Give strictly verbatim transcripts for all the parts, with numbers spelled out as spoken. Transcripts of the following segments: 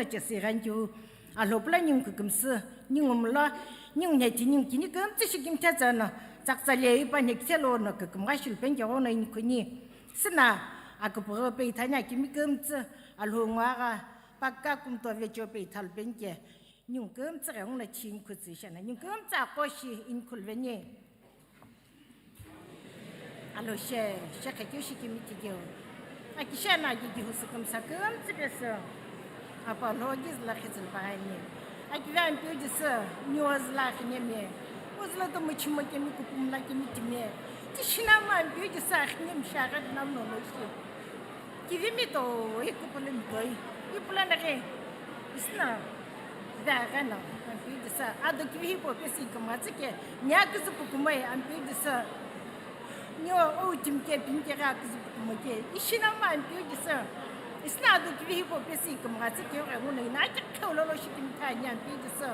Chesü ighanikeu, Alhou pula ningu kükümsü, ningu mulo, ningu nhethi, ningu kini kümtsü shi kimithe tsü no, tsakütsa leyi pa nhekithe lono kükümgha shilu penike ghono inikhuni. Süna, aküpüghü peithani akimi kümtsü, Alhou ngo agha, pa küka kumto vecho peithalu penike, ningu kümtsü ghenguno chini khutsü shena, ningu kümtsü aqo shi inikhulu veni. Alo she, shekhe keu shi kimiti keu. Aki she na ki ki husu kümsa kümtsü pesü. Apa lo ki zila khizil pagani. Aki ve Ampeu Jisü, ni o zila khine me. O zila to muchimo kemi kupumla kemi time. Ti shina ma Ampeu Jisü akhine mi shagat nam no lo shi. Kivimi to, ikupulimi to, ipulana ke, isna, vagana, Ampeu Jisü, ado kivi hipau pesü ikümghatsü ke, nya küzü pukumoi, Ampeu Jisü, nyo o timi ke, pini ke gha küzü pukumoi ke, ishina ma Ampeu Jisü, isna ado kivi hipau pesü ikümghatsü ke, gha nguno ina ke kheu lolo shi kimi thani Ampeu Jisü.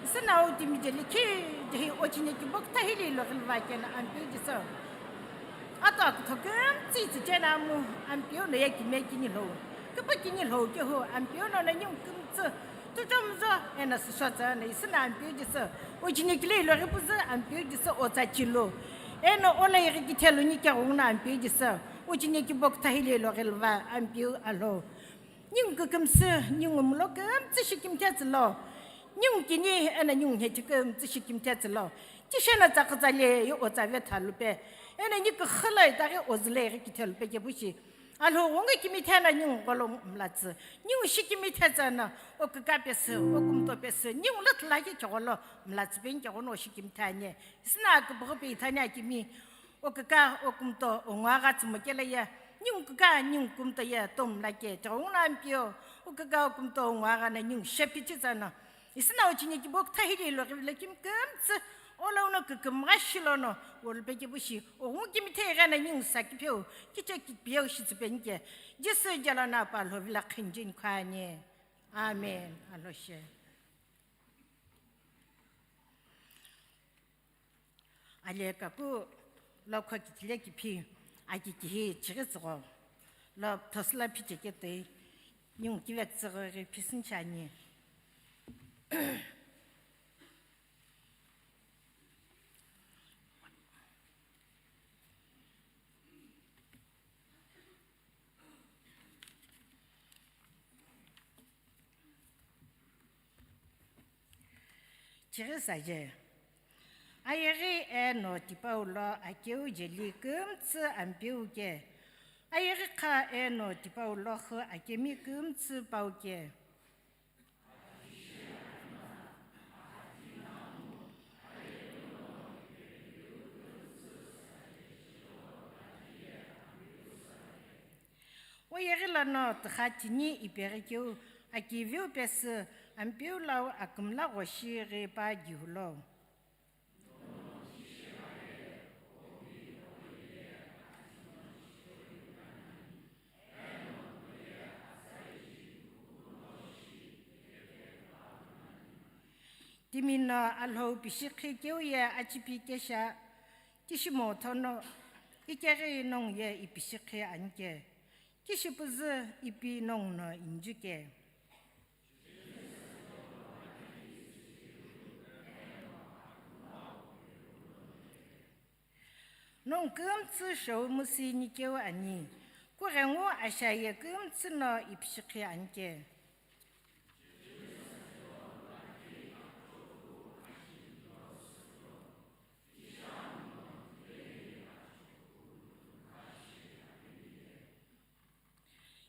Isna o timi jeli ki, jehi o chine ki bok tahili lo gilva ke na Ampeu Jisü. Ato akutho kümtsü itsü chena mu Ampeu no ye kime kini lhou. Küpa kini lhou ke hu Ampeu no na nyung kümtsü. Tuchomzo ena sisho tsü na isü na Ampeu Jisü. Uchine kile ilo ri puzü Ampeu Jisü otsa chilu. Eno ona iri kithelu ni kya gungna Ampeu Jisü. Uchine ki bok tahili ilo rilva Ampeu alo. Nyung kükümsü, nyung mulo kümtsü shi kimthe tsülo. Nyung kini ena nyung nhethi kümtsü shi kimthe tsülo. Tishena tsakütsa leyi otsa ve thalupe. Ena ni küxü lo itaghi ozüle ighi kithelupe kepu shi. Alhou ghungu kimithe na nyung gholo mlatsü. Nyung shi kimithe tsü na o küka pesü, o kumto pesü. Nyung lo thlaki kegholo mlatsü peni keghono shi kimithe ani. Isna küpüghü peithani akimi. O küka, o kumto, o ngo agha tsümo kele ye. Nyung küka, nyung kumto ye, tom lake. Tigho nguno Ampeu. O küka, o kumto, o ngo agha na nyung shepi chi tsü na. Isna uchine ki bok tahili lo ri le kim kümtsü, olo uno kükümgha shilono, olupe kepu shi, oghungu kimithe ighena nyung sa kipeu, kiche kipeu shitsü penike, Jisü jalo na pa lo vila khinjin khani. Amen. Alo she. Ale kaku lo kho kithile kiphi, aki kihi chighi tsügho, lo thosüla phiche ketoi, nyung kivek tsügho ghi phisün chani. Chighi saje. Ayeghi eno tipau lo akeu jeli kümtsü Ampeu ke. Ayeghi kha eno tipau lo khu akemi kümtsü pau ke. O yeghi lono tükha tini ipeghi keu akiviu pesü Ampeu lau akümla ghoshi ghi pa gihulo. Timi no Alhou pishikhi keu ye achipi kesha, tishi mothono, ikeghi nongu ye ipishikhi anike, tishi püzü ipi nongu no injuke. Nongu kümtsü shou müsü nikeu ani, kughengu ashaye kümtsü no ipishikhi anike.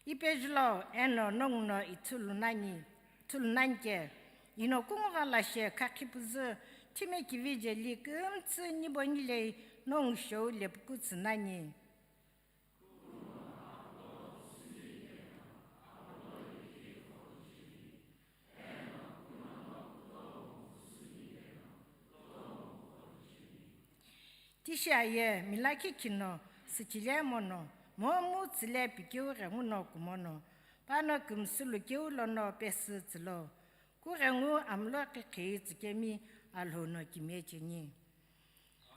Ipe julo eno nongu no ithulu nani, ithulu nani ke, ino kungugha lashe khakhi püzü, thime kivi jeli kümtsü nibo nilei nongu shou lepukutsü nani. Tishi aye milakhi khino, süchile mono, momu tsüle pikeu ghenguno kumono, pano kümsü lukeu lono pesü tsülo, kughengu amlo kikhi tsükemi Alhou no kimiye cheni.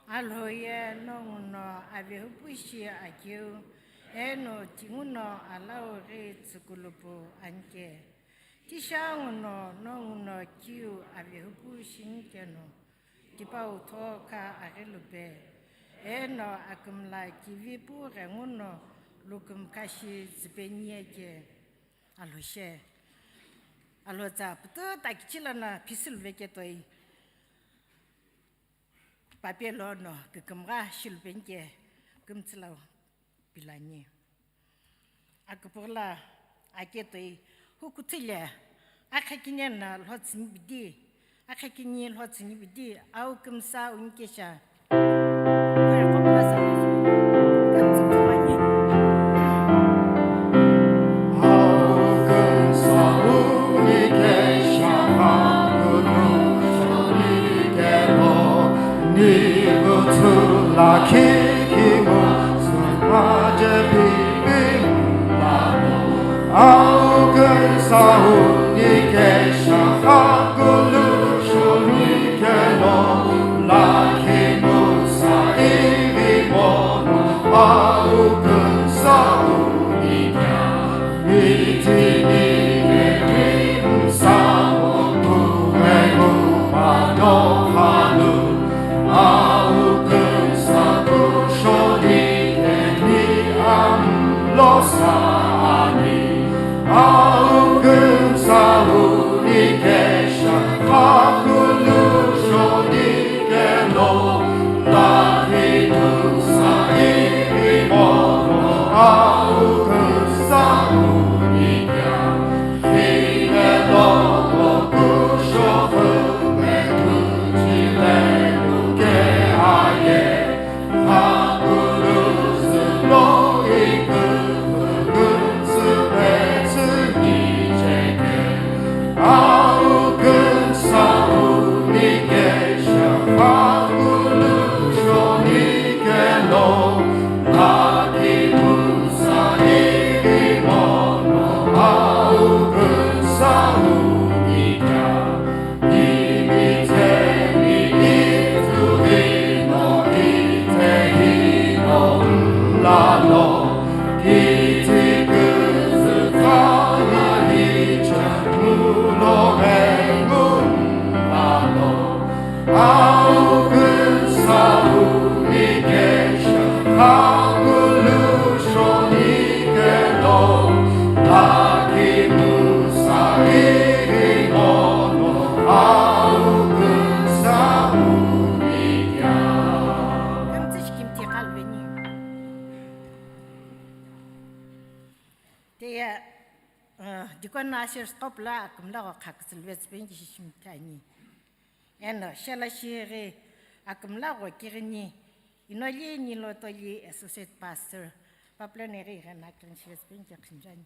Alhou ye nongu no avehupu shi akeu, Eno tinguno alau ghi tsükulupu anike, tisha nguno no nguno kiu avehupu shinikeno, tipau thokha aghilupe, eno akümla kivipu ghenguno lukumkashi tsüpeni eke. Alhoshe, alhotsa pututa kichilono phisüluveke toi. Papelo no kükümgha shilupenike kümtsülau pilani. Aküpüghüla aketoi hukuthile akhakine na lhotsüni bidi, akhakini lhotsüni bidi, au kümsa unikesha. Teya, uh, Deacon Asher Skopla akümla gho khakütsülüve tsüpeni kishi shimtani. Eno, shela shighi akümla gho kighini, Inoli Nilotoli Associate Pastor, Papula Neri Ghena Clean Shirts Paint Yakhinjani.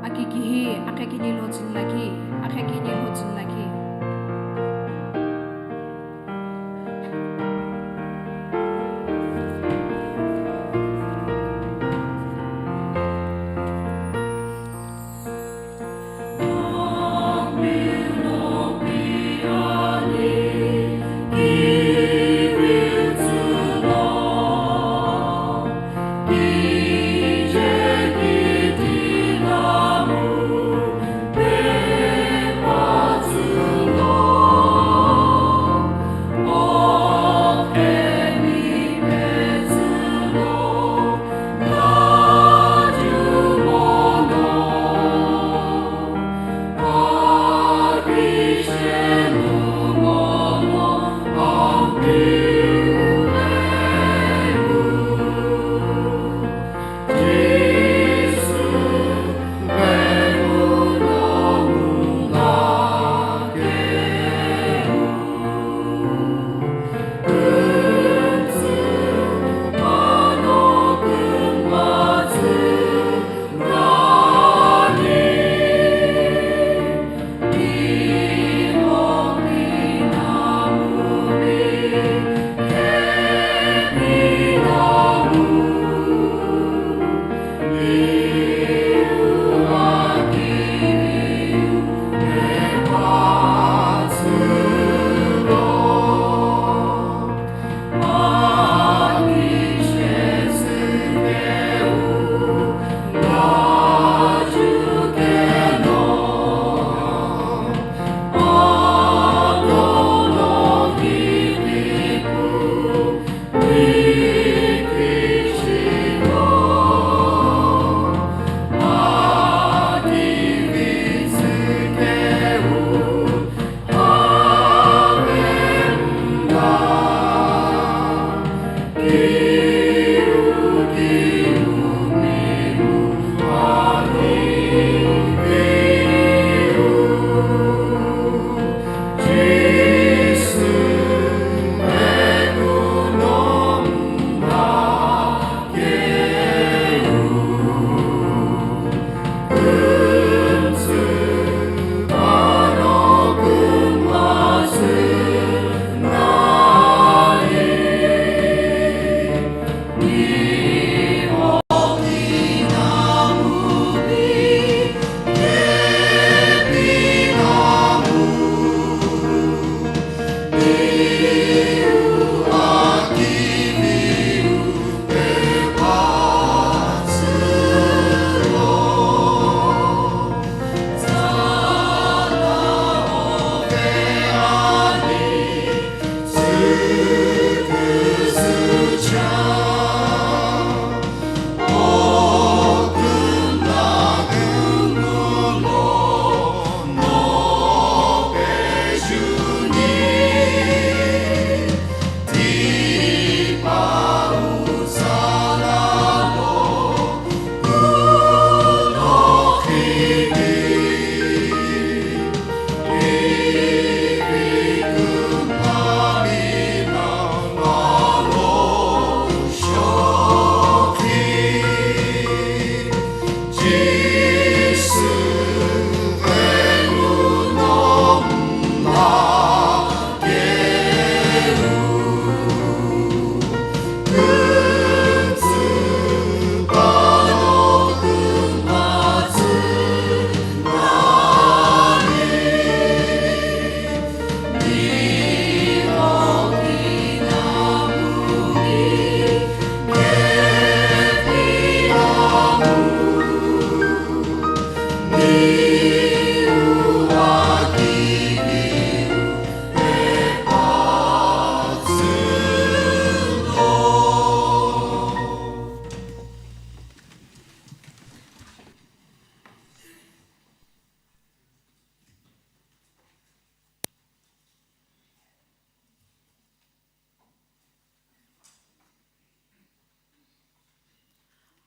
Aki kihi, akhe kini lo tsün lakhi, akhe kini lo tsün lakhi.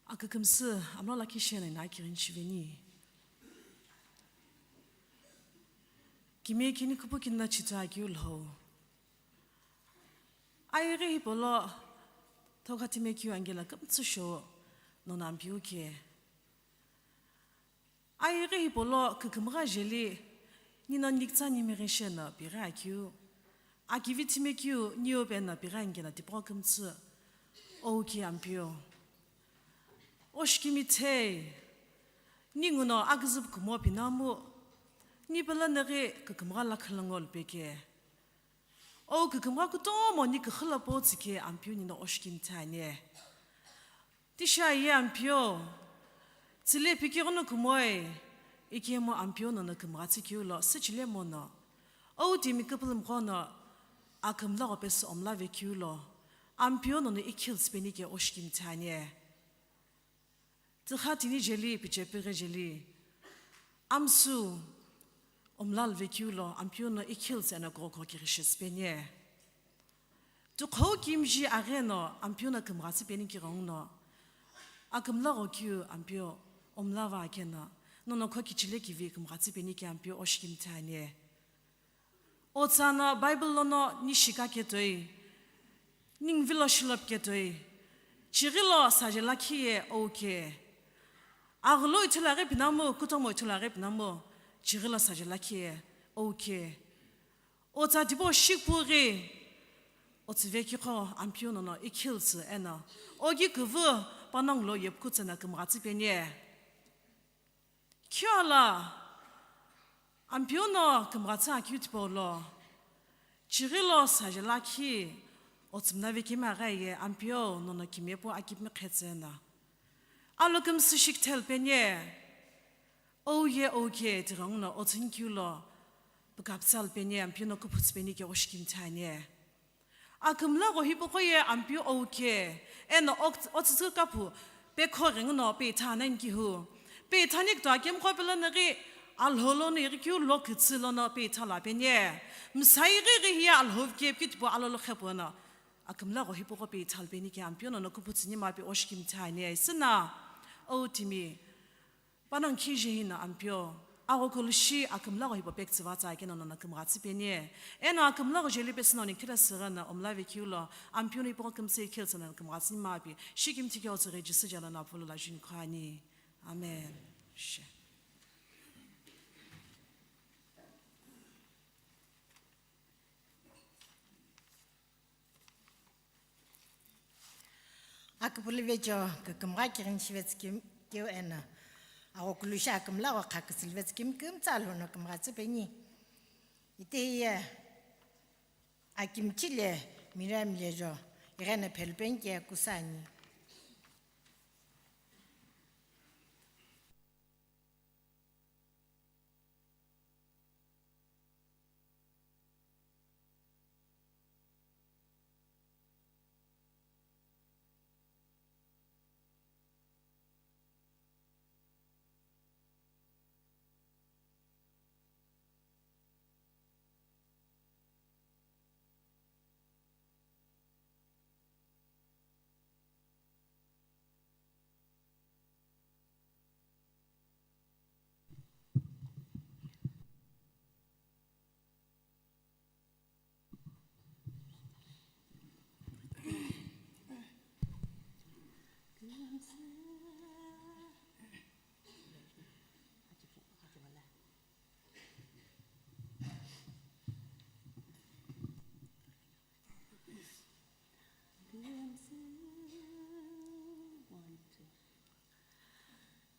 Akükümsü amlo lakhi shena ina akirin chiveni. Kimiye kini kupu kinna chitsa akiu lho. Ayeghi hipolo thokha time kiu angela kümtsü sho nona Ampeu ke. Ayeghi hipolo kükümgha jeli nino nikitsa nimeghi shena pighi akiu. Akivi time kiu niu pena pighi angela tipaqo kümtsü. Ouke Ampeu. Oshikimithei, ninguno aküzüpu kumo pinamu, nipela neghi kükümgha lakhi lo ngolu peke. Ou kükümgha kutomo ni küxü lo po tsike Ampeu nino oshikimithei ani. Tisha ye Ampeu, tsile pikighono kumoi, ikemu Ampeu nono kümgha tsükeu lo, süchile mono. Ou timi küpülümghono, akümlagho pesü omla vekeu lo, Ampeu nono ikhiltsü peni ke oshikimithei ani. Tikha tini jeli, pichepighi jeli. Amsü omlal vekeu lo, Ampeu no ikhiltsü eno koko kiri shesü peni. Tukhou kimji agheno, Ampeu no kümgha tsü peni kighenguno. Akümlagho kiu, Ampeu, omla va keno. Nono kho kichile kivi kümgha tsü peni ke Ampeu oshikimithei ani. Otsano Bible lono ni shika ketoi, ningu vilo shilop ketoi, chighi lo saje lakhi ye ouke. Aghulo ithulu aghi pinamu, kutomo ithulu aghi pinamu, chighi lo saje lakhi ye ouke. Otsa tipau shikupughi, otsüve kikho Ampeu nono ikhiltsü eno, ogi küvü panongu lo yepukutsü no kümgha tsü peni. Khiola, Ampeu no kümgha tsü akeu tipau lo, chighi lo saje lakhi, otsümna vekemi aghi ye Ampeu nono kimiye pu akipimi khetsü no. Alo kümsü shikithel peni, ou ye ouke tighenguno otsünikeu lo, pükapütsal peni Ampeu no kuphutsü peni ke oshikimithei ani. Akümlagho hipaqo ye Ampeu ouke, eno ok-, otsütsü kapu, pekho ghenguno peitha nani kihu. Peitha nikütoi akemqo pelo neghi, Alhou lono ighi keu lo kütsü lono peitha la peni. Msai ghi ghi hiye Alhou vikepu kitipu alolo khepu no. Akümlagho hipaqo peitha la peni ke Ampeu nono kuphutsü nima pi oshikimithei ani. Süna, ou timi. Panongu khije hino Ampeu, aghokulu shi akümlagho hipau pektsüva tsa keno nono kümgha tsü peni. Eno akümlagho jeli pesü no nikhila süghü no omla vekeu lo, Ampeu no ipaqo kümsü ikhiltsü no kümgha tsü nima pi, shikimthi ke otsüghi Jisü jalo no apulu la juni kho ani. Amen. She. Aküpülüvecho kükümgha kighini shivetsu keu eno, aghokulu shi akümlagho kha kütsülüvetsu kümtsü Alhou no kümgha tsü peni. Ite hiye akimchile Miriam lejo igheno phelu peni ke kusü ani.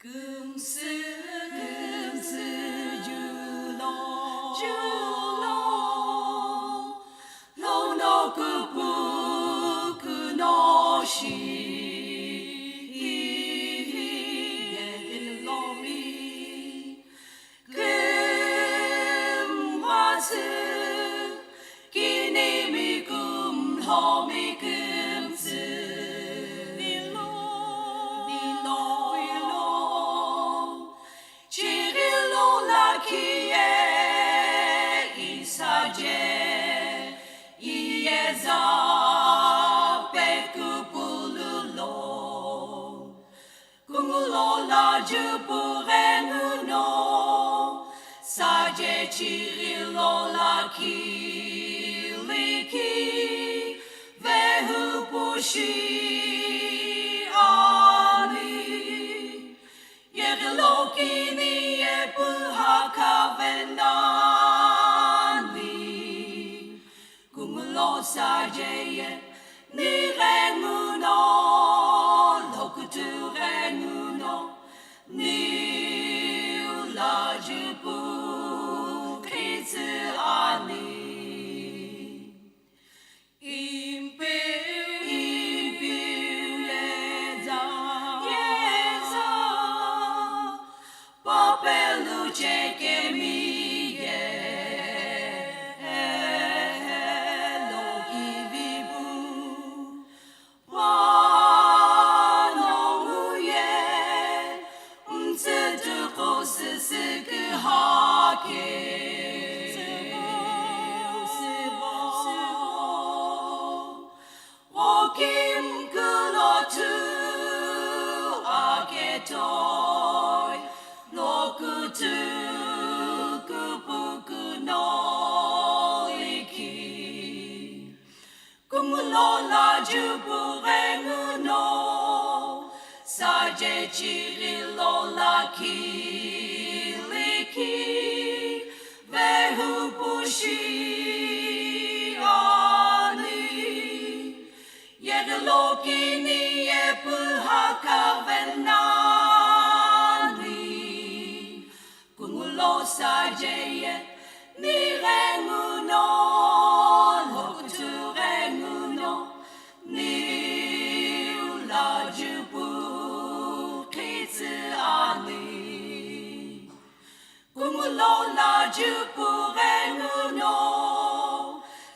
Kümsü, kümsü julo, julo, lono küpüküno shi, ihiye lomi. Kümsü, kinimi kumlomi kümsü. Vilo, vilo, vilo. Chighi lo lakhi ye. Lola jupu ghenguno, saje chiri lola kiliki, vehupushi ani. Yeghi lokini yepu hakavenani. Kungulo sajeye, ni ghenguno, lokutu ghenguno, ni ulajupu khitsu ani. Impiu, impiu yeza, yeza, papelu chekemi ye, lokivibu, panongu ye, mtsutuku sisiki hake. Okim kulotu aketoi, lokutu kupukuno iki. Kungulola jupu ghenguno, saje chiri lola kiliki, vehupushi ani. Yeghi lokini yepu hakavenani. Kungulo sajeye, ni ghenguno, lokutu ghenguno, ni ulajupu khitsu ani. Kungulola jupu ghenguno,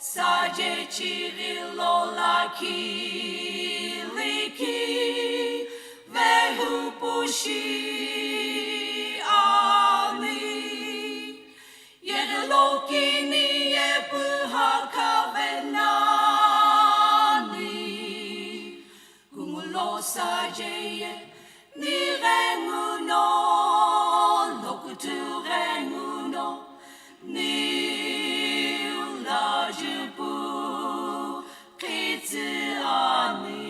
saje chiri lola kiliki, vehupushi ani. Yeghi lokini yepu hakavenani. Kungulo sajeye, ni ghenguno, lokutu ghenguno, ni ulajupu khitsu ani.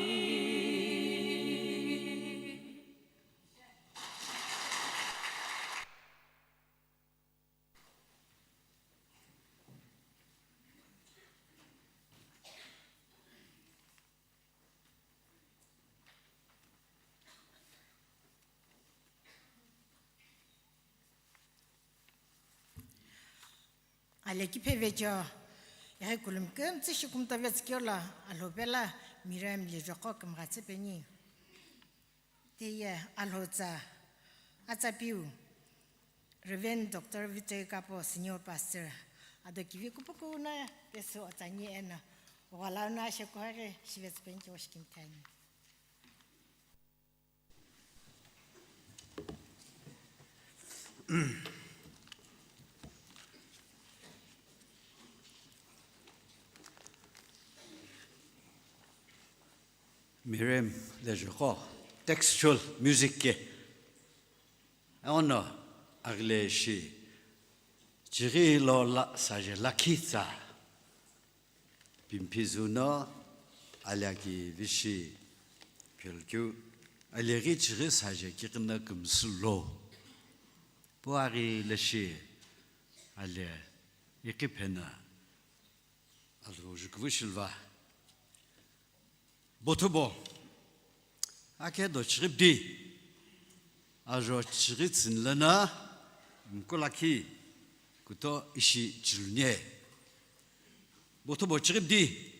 Aleki phevecho, yahi kulum kümtsü shi kumta vetsükeu lo, Alhou pelo Miriam Lejoqo kümgha tsüpeni. Tiye Alhou tsa, atsa piu, Reverend Doctor Victor Kapo, Senior Pastor, ado kivi kupuku no pesu otsani eno, gholo no ashe kuhaghi shivetsüpeni kiwo shikimthani. Miriam Lejoqo, textual music ke. Ono aghile shi, chighi lola saje lakhi tsa. Pimphi zuno, ali aki vishi philkeu, ali ghi chighi saje kiqina kümsü lo. Pu aghi leshi, ali iqi phena, Alhou jukuvu shilva. Bothubo, ake do chiribdi, ajo chiritsün lana, mkulakhi, kuto ishi chilunye. Bothubo chiribdi,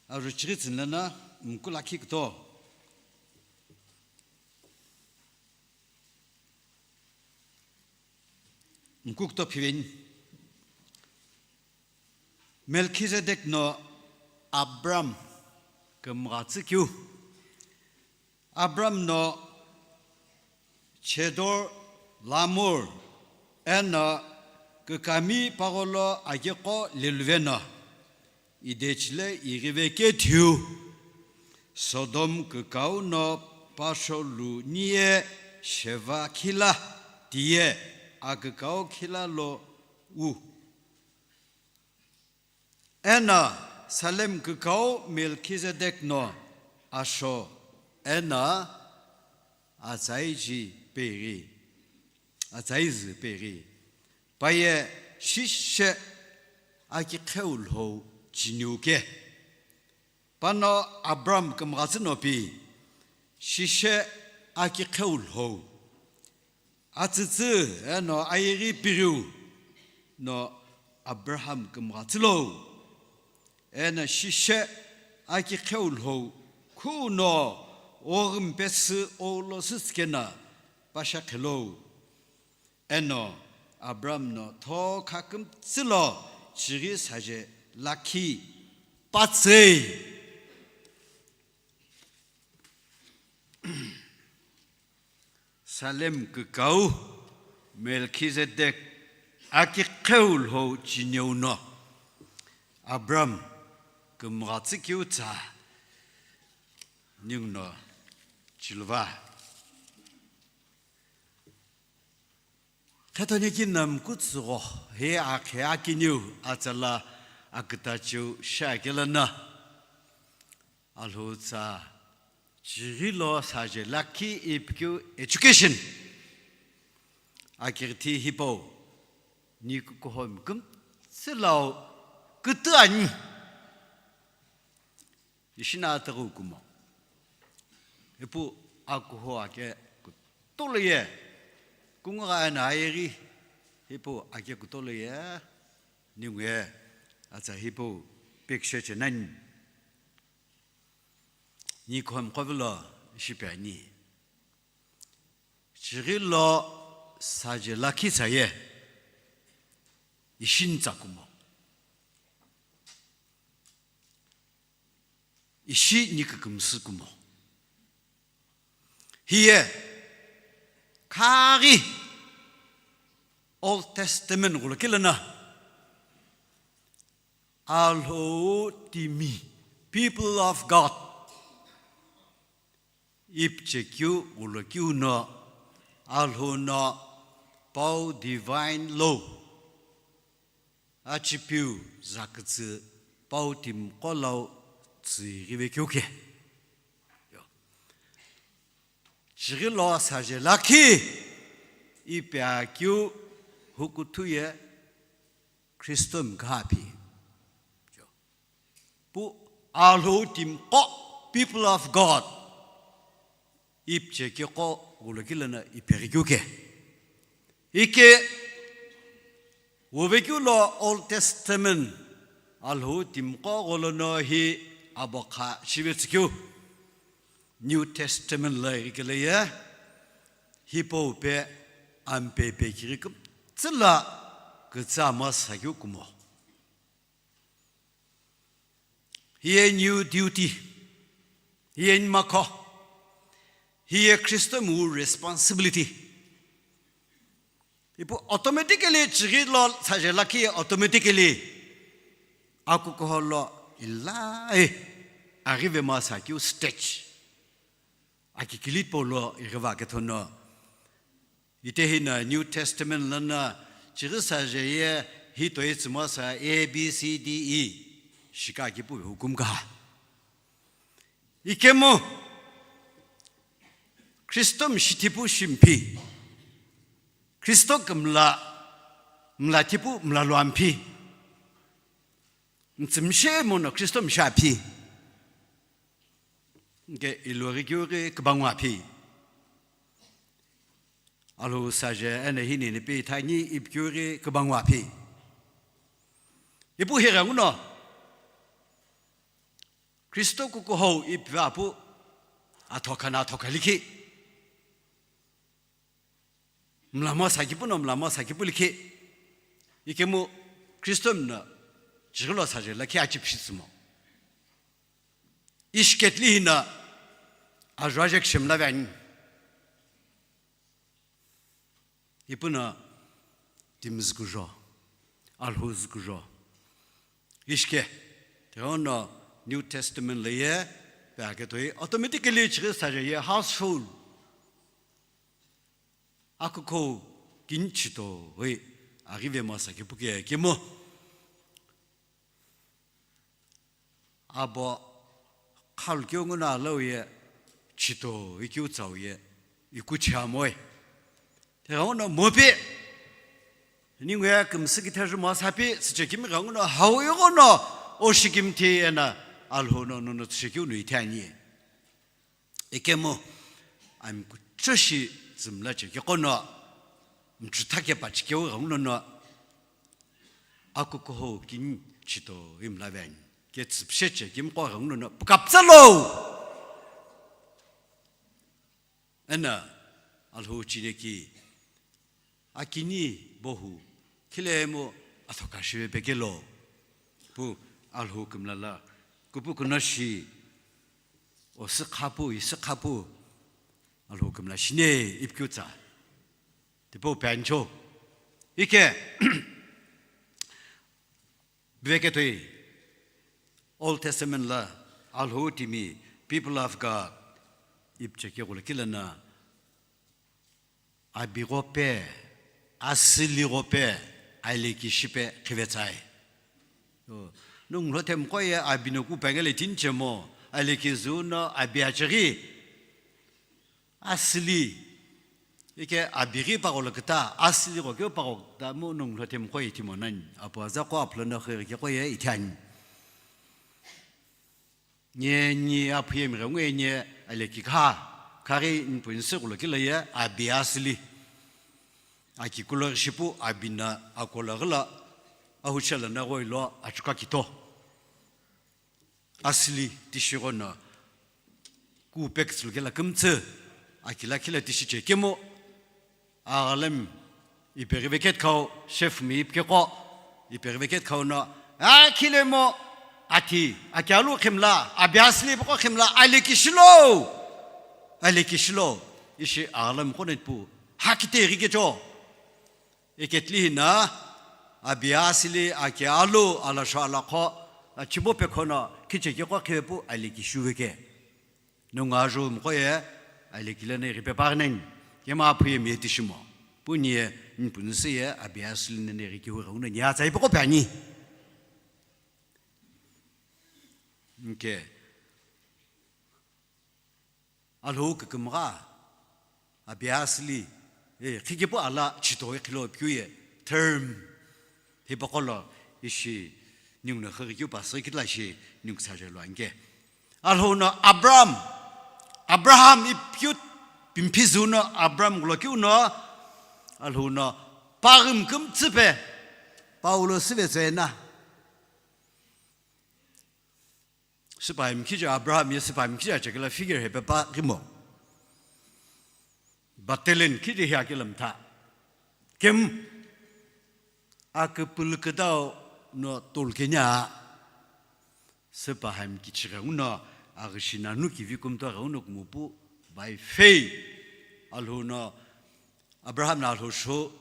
ajo chiritsün lana, mkulakhi kuto. Mkukto phiveni. Melchizedek no Abram kümgha tsükeu. Abram no Chedor Lamor eno kükami pagholo ageqo leluveno. Idechile ighive kethiu, Sodom kükau no Pasho lu niye Sheva khila tiye akükau khila lo u. Eno Salem kükau Melchizedek no asho eno atsaiji peghi, atsaizu peghi. Paye shishe akiqheu lhou chiniu ke. Pano Abraham kümghatsü no pi, shishe akiqheu lhou. Atsütsü eno ayeghi piriu no Abraham kümghatsü lo. Eno shishe akiqheu lhou khu no oghümpesü oulo sütskena pasha khelo. Eno Abraham no thokha kümtsü lo chighi saje lakhi patsei. Salem kükau Melchizedek akiqheu lhou chiniu no Abraham kümghatsü kiu tsa ningu no chiluva. Khetoni kinam kutsügho he akhe akiniu atsala akütachiu shakela na. Alhou tsa chighi lo saje lakhi ipikeu education. Akighithi hipau ni kukuhom kümtsü lau kütü ani. Ishi na ataghu kumo. Ipu akuho ake kutolo ye. Kungu gha eno ayeghi ipu ake kutolo ye. Ningu ye atsa ipu picture chenani. Ni kuhom qovilo ishi pe ani. Chighi lo saje lakhi tsa ye. Ishi ntsa kumo. Ishi ni kükümsü kumo. Hiye khaghi Old Testament ghulokilana Alhou timi, people of God, ipchekeu ghulokeu no Alhou no pau divine law achipiu zakütsü pau timiqo lau tsüghivekeu ke. Chighi lo saje lakhi ipi akeu hukuthu ye Kristo mkha pi. Pu Alhou timiqo, people of God. Ipchekeu qo ghulokilana ipeghi keu ke. Ike wuvekeu lo Old Testament Alhou timiqo gholono hi abokha shivetsükeu. New Testament lo ighi kele ye hipau pe ampe pe kiri kümtsü la kütsü ama sakeu kumo. Hiye new duty. Hiye nimakho. Hiye Kristo mu responsibility. Ipu automatically chighi lo saje lakhi automatically akukuho lo ilai aghive ma sakeu stage. Akikili polo ighiva kethono. Ite hino New Testament lana chighi saje ye hi toi tsümo sa A B C D E shika kipu hukum ka. Ikemu Kristo mshithipu shimphi. Kristo kümla mlathipu mlaluamphi. Ntsümshe mono Kristo mshaphi. Nke ilori kyori kübangwa phi. Alhou saje ene hini nipi thangi ipikuri kübangwa phi. Ipu hira nguno. Kristo kukuhou ipivapu athoka na athoka likhi. Mlamo sakipu no mlamo sakipu likhi. Ikemu Kristo mna chighi lo saje lakhi achipshitsümo. Ishiketli hina ajua jekshim laveni. Ipuno timizükujo, alhuzükujo. Ishike, teono New Testament leye Pe aketoi automatically chighi saje ye household. Akuko kini chito hoi aghi ve masa kipuke kemo. Abo khalu keu nguno alou ye chito ikeu tsau ye ikuchi amoe. Te ghenguno mope. Ningu ya kümsü kithe ju mo sapi, siche kimi ghenguno hau ighono oshi kimthi ena Alhou no nono tsushi keu no ithe ani. Ikemu, ami kuchoshi zümla che keqono, mchutha kepa chikeu ghenguno no, akukuho kini chito imla veni. Ke tsüpshe che kimqo ghenguno no, pukaptsalo! Ena, Alhou chine ki, akini bohu, khilemu athoka shive pekelo. Pu Alhou kümlala, kupu kuno shi, o sikhapu, i sikhapu, Alhou kümla shine ipkiu tsa. Tipo pencho. Ike, Biveketoi, Old Testament la Alhou timi, people of God, ipcheke gula kilana, abi gope, asili gope, aleki shipe khivetsai. Nung lhotem koye abi no ku pengele tinchemo, aleki zuno abi achiri. Asili, ike abiri pagolo kita, asili ko keu pago kita mu nung lhotem ko itimo nani, apo aza ko aplo na khe ke ko ye ithan. Nye ni aphuye mi ngue nye aleki kha, kari npunsi kulo kila ye abi asili. Aki kulo shipu abi na akola gala, ahuchela na goilo achuka kito. Asili tishigono, ku pek tsülukela kümtsü, akila kila tishi che kemo, aghalem ipeghi veket khau, chef mi ipke ko, ipeghi veket khau no, akhile mo, ati, aki alu khimla, abi asili poko khimla, aleki shilo, aleki shilo, ishi aghalem konet pu, hakite rike cho. Eketli hina, abi asili aki alu alasho alakho, achibo pekhono, kicheki ko khivepu aleki shuveke. Nunga ju mkhoye, aleki lene ripe parnen, kema aphuye mietishimo. Punye, npunsi ye, abi asili nene riki hu rauna nya tsai poko pani. Nke. Alhou kükümgha, abi asili, e, khikipu ala chito ikhilo piu ye, term, hipaqolo ishi ningu no khighi kiu pasü kitla shi ningu saje lo anke. Alhou no Abraham, Abraham ipiu pimphi zu no Abraham gulo kiu no, Alhou no paghim kümtsü pe, Paulo süvetsena. Süpahimkhiche Abraham ye süpahimkhiche achekela figure hepe pa kimo. Batelen khiche hi akela mtha. Kem aküpülüküdau no tolkenya. Süpahimkhiche ghenguno aghishina nu kivi kumto ghenguno kumupu by faith. Alhou no Abraham na Alhou sho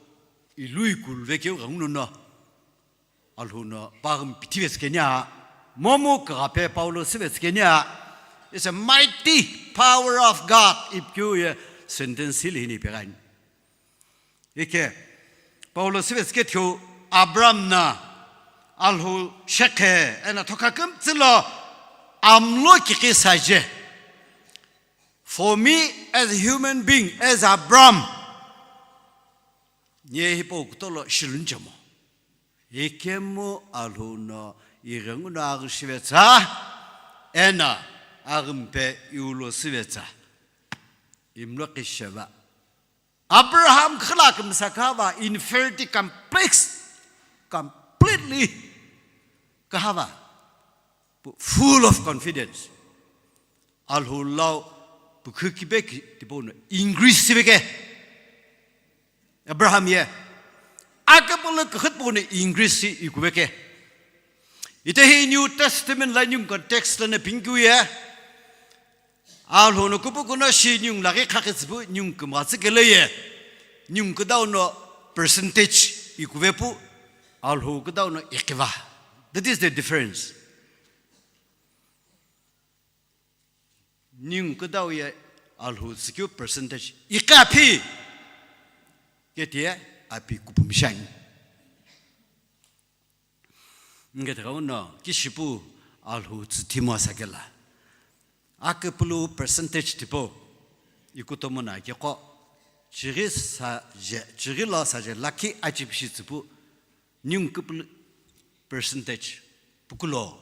ilui kulve keu ghenguno no. Alhou no paghim pithive tsikenia, momu kaghape Paulo süve tsikenia, it's a mighty power of God, ipkiu ye sentence hili hini pegani. Ike, Paulo süve tsikethiu Abraham na Alhou shekhe, ena thoka kümtsülo amlo kiki saje. For me, as a human being, as Abraham, nye hipau kutolo shilunchemo. Ikemu Alhou no ighenguno aghü shivetsa, ena aghümpe iulo süvetsa. Imlo qisheva. Abraham khila kümsa kahava inferiority complex, completely kahava, full of confidence. Alhou lau pukhu kibe ki tipau no increase siveke. Abraham ye akapala kkhit pau no increase si ikuveke. Ite hi New Testament la new context la na pingkiu ye. Alhou no kupu kuno shi nyung laghi khakhe tsüpu nyung kümgha tsükele ye, nyung küdau no percentage ikuve pu, Alhou küdau no ikhiva. That is the difference. Ningu küdau ye Alhou tsükeu percentage iqaphi ketiye api kupumi shiani. Nge thegau no kishipu Alhou tsüthimo sakela. Aküpülü percentage tipau ikutomo na keko chighi saje, chighi lo saje lakhi achipishi tsüpu ningu küpülü percentage pukulo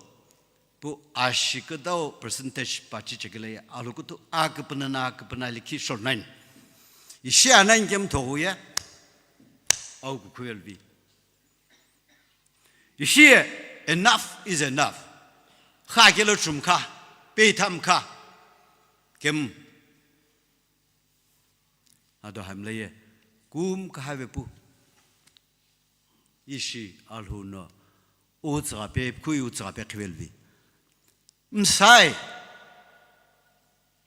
pu ashi küdau percentage pachi chekele Alhou kuthu aküpünü na aküpünü likhi short nine. Ishi anani kemu thogu ye au kukhuvel vi. Ishi ye enough is enough. Kha kelo chumkha, peithamkha, kemu. Ado hamle ye kum kahave pu. Ishi Alhou no utsügha pe, khui utsügha pe khivel vi. Msai.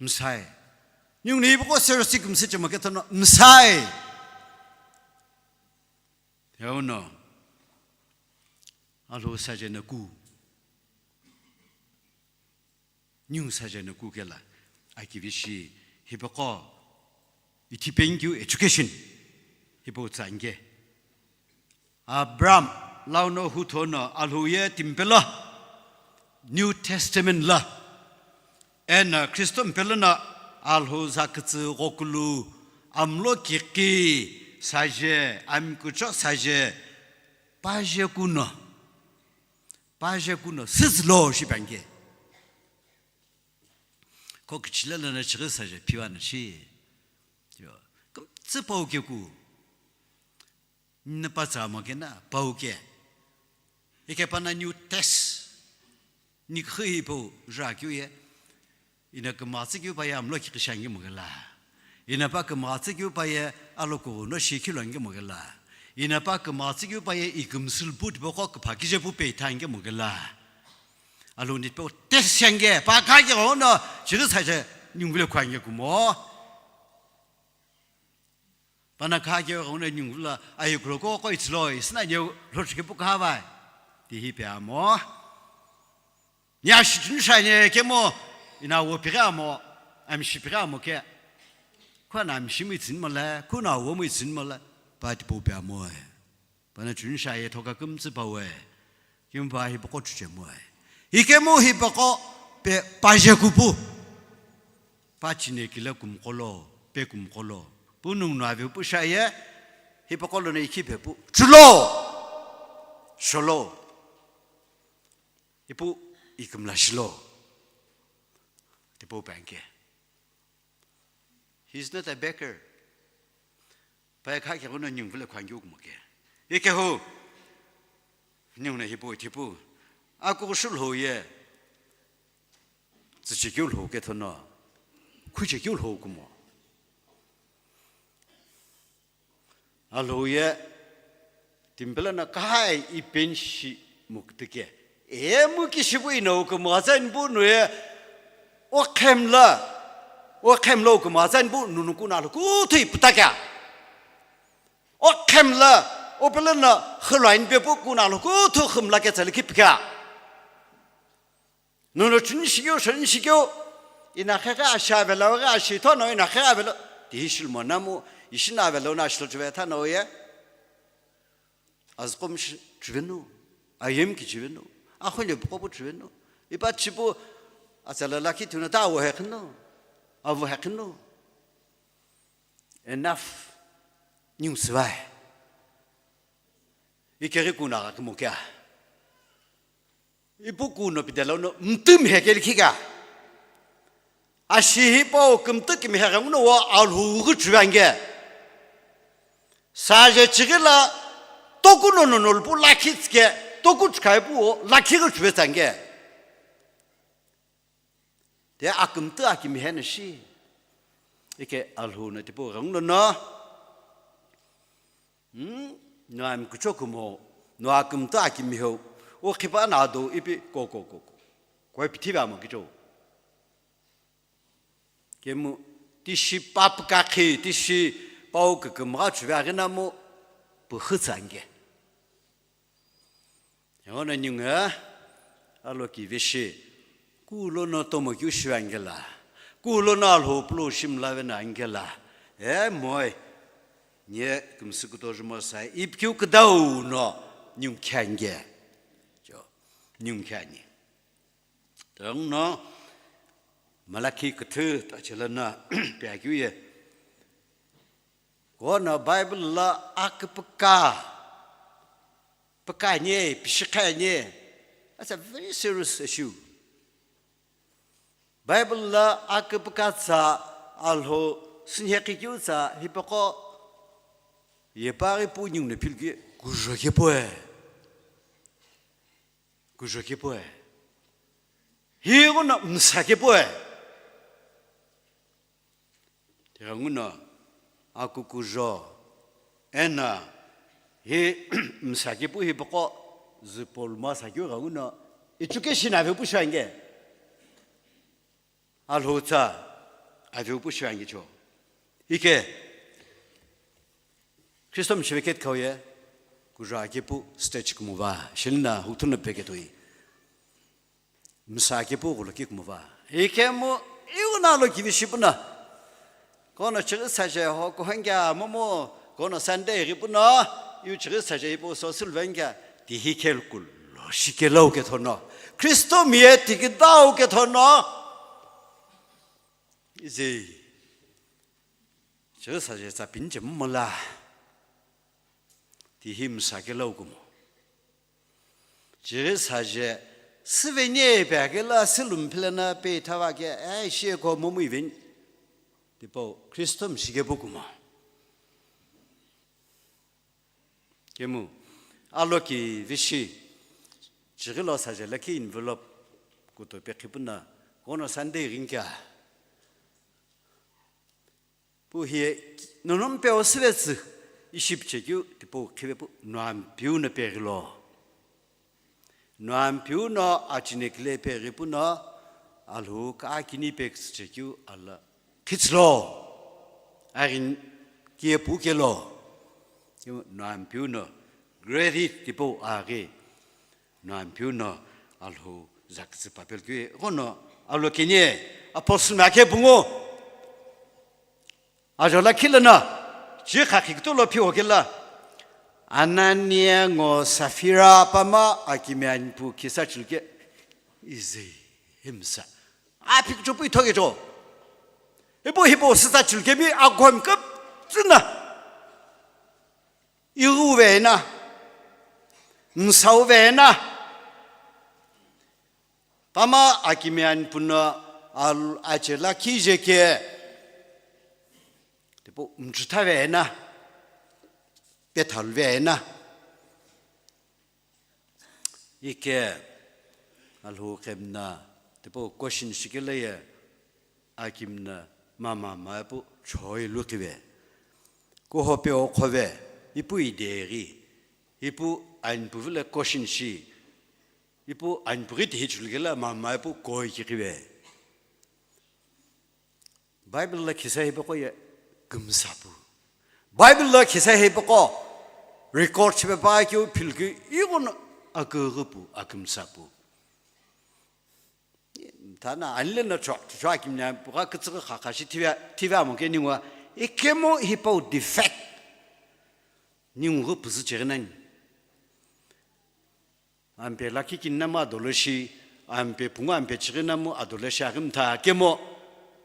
Msai. Ningu ni boko seriously kumse chama ketano msai. Heuno. Alhou saje na ku. Ningu saje na ku kela. Akivishi hipeko. Itipengyu education. Hipo tsange. Abraham, launo huthono Alhou ye timpelo New Testament la. Eno Kristo mpelo no Alhou zakütsü ghokulu amlo kiki saje, amkucho saje, paje kuno. Paje kuno, sizlo shipange. Ko kichile lana chighi saje, piwa na shi. Yo, kümtsü pau keku. Nina pa tsamo kena, pau ke. Ike pana new test. Nikhi hipau, ja kyu ye. Ina kümtsü kyu pa ye amlo kiki shangi mugela. Ina pa kümtsü kyu pa ye alo kuno shikilo ngi mugela. Ina pa kümtsü kyu pa ye ikümsül but boko küpha kije pu pe thangi mugela. Alhou ni po test shangi, pa kha ke ono, chiri saje, nyungule kwangi kumo. Pana kha ke ghenguno ningu la ayi kuro ko ko itsilo isna neu lo chike pu kha vai. Ti hi pe amo. Nya shi tun sha ne kemo ina wo pire amo. Am shi pire amo ke. Ko na am shi mi tsin mo la, ko na wo mi tsin mo la. Pa ti pu pe amo. Pana chun sha ye thoka kümtsü pa we. Kimpa hipaqo chuche mo we. Ikemu hipaqo pe paje kupu. Pa chine kile kumqolo, pe kumqolo. Pu nung no ave pu sha ye, hipaqo lo no ikhi pe pu. Chulo! Sholo! Ipu ikümla shilo. Tipo banke. He's not a beggar. Paye kha keghono ningu vile khwangyu kumoke. Ikehu. Ningu na hipu tipu. Aku shulho ye. Tsichikyu lho kethono. Khuchikyu lho kumo. Alhou ye, timpela na kahai ipenshi muktike. E mukishipu ino kumazan bu nuye, okhemla, okhemla kumazan bu nunu kuna lo kuthu iputaka. Okhemla, opela na khulwain bepu kuna lo kuthu khumla ke tsali kipika. Nono chunishikeu, shonishikeu, ina khekhe ashi avelo, ghi ashi thono, ina khekhe avelo, tihi shilmo namu, ishina avelo na shilo chuve thano ye. Azqom shi-, chuvenu, ayem ki chuvenu, akhole buko bu chuvenu, ipa chipu, atsala lakhi thuna ta awo hekhino, awo hekhino. Enough, ningu sivai. Ikeghi kuna gha kimo kya. Ipu kuno pidelo no mtü mihe ke likhika. Ashi hipau kümtü kimihe ghenguno wo Alhou ghi chuvange. Saje chighi la toku no no nolpu lakhi tsike, toku chikhai pu wo lakhi ghi chuve tsange. Te akümtü akimihe na shi. Ike Alhou no tipu ghenguno no. Hmm? No ami kuchokumo, no akümtü akimiho. O khipa na do ipi ko, ko, ko, ko. Ko ipi thiva mo kicho. Kemu tishi pap kakhi, tishi pau kükümgha chuve aghina mo, puhü tsange. Yona ningu, alo ki vishi, kulo no tomo kyu shivange la, Kulo no Alhou pulo shimla vena angela. E moi. Nye kümsü kuto jumo sai. Ipkiu kdau no nyungkhange. Jo. Nyungkhani. Tang no Malakhi küthü tachela na piakiu ye. Kono Bible la aküpüka, püka nye, pishikha nye. That's a very serious issue. Bible la aküpüka tsa Alhou sünhekikeu tsa hipaqo yepaghi pu nyungno philki kujo kepoe. Kujo kepoe. Hi ghono msa kepoe. Tighenguno akukujo ena hi msa kepu hipaqo züpoluma sakeu ghenguno education avepu shange. Alhou tsa avepu shange cho. Ike Kristo mshive kethikau ye kujo akepu stage kumuva. Shilina huthuna peketoi. Msa kepu ghulo kikumuva. Ikemu iuna lo kivi shipuna. Kono chighi saje ho kuhangya momo kono Sunday ghipuna. Iu chighi saje ipu so silvengya. Tihi kelkulo shikelau kethono. Kristo mie tikidau kethono. Izi. Chighi saje tsa pinche momola. Tihi msa kelau kumo. Chighi saje, süveni pe kela sülumphilana pe thava ke, e, shi ko momu iveni. Tipo, Kristo mshike pukumo. Kemu, aloki vishi, chighi lo saje laki envelope kuto pe khipuna, kono Sunday ringkya. Pu hiye, nono mpe osüvetsü, ishi pichekeu, tipau khivepu, nuampiu no peghilo. Nuampiu no achinekile peghipu no, Alhou ka akini peküsüchekeu ala khitsülo. Aghin kiye pu kelo. Nuampiu no, gravity tipau aghi. Nuampiu no Alhou zakütsü papel keu ghono alo kenie apostle akhe pungu. Ajo lakhi lono, chi khakhi kutulo phiwo kela. Anania ngo Safira pama akimi anpu kisa chilke. Izi himsa. Api kuchopu ithoke cho. Ipu hipo sita chilke bi agom kap tsina. Ighu vena, nsau vena, pama akimi anpu no al-, achela kije ke, tipo, mchutha vena, pethal vena. Ike Alhou kemna, tipo question shikele ye, akimna mama mapu choi lukive. Kuhope okhove, ipu ideghi, ipu anpu vile question shi, ipu anpu ghi tihi chulukela mama ipu koi kikive. Bible la khisa hipaqo ye kümsapu. Bible la khisa hipaqo record shipepa keu philkeu ighono aküghüpu akümsapu. Thana anile no cho, cho akimna puka kütsüghü khakha shi thive, thive amo ke ningwa, ikemu hipau defect. Ningu püzü cheghi nani. Ampe lakhi kinna mu adolo shi, ampe pungu ampe chighi namu adolo shi aghimtha kemo.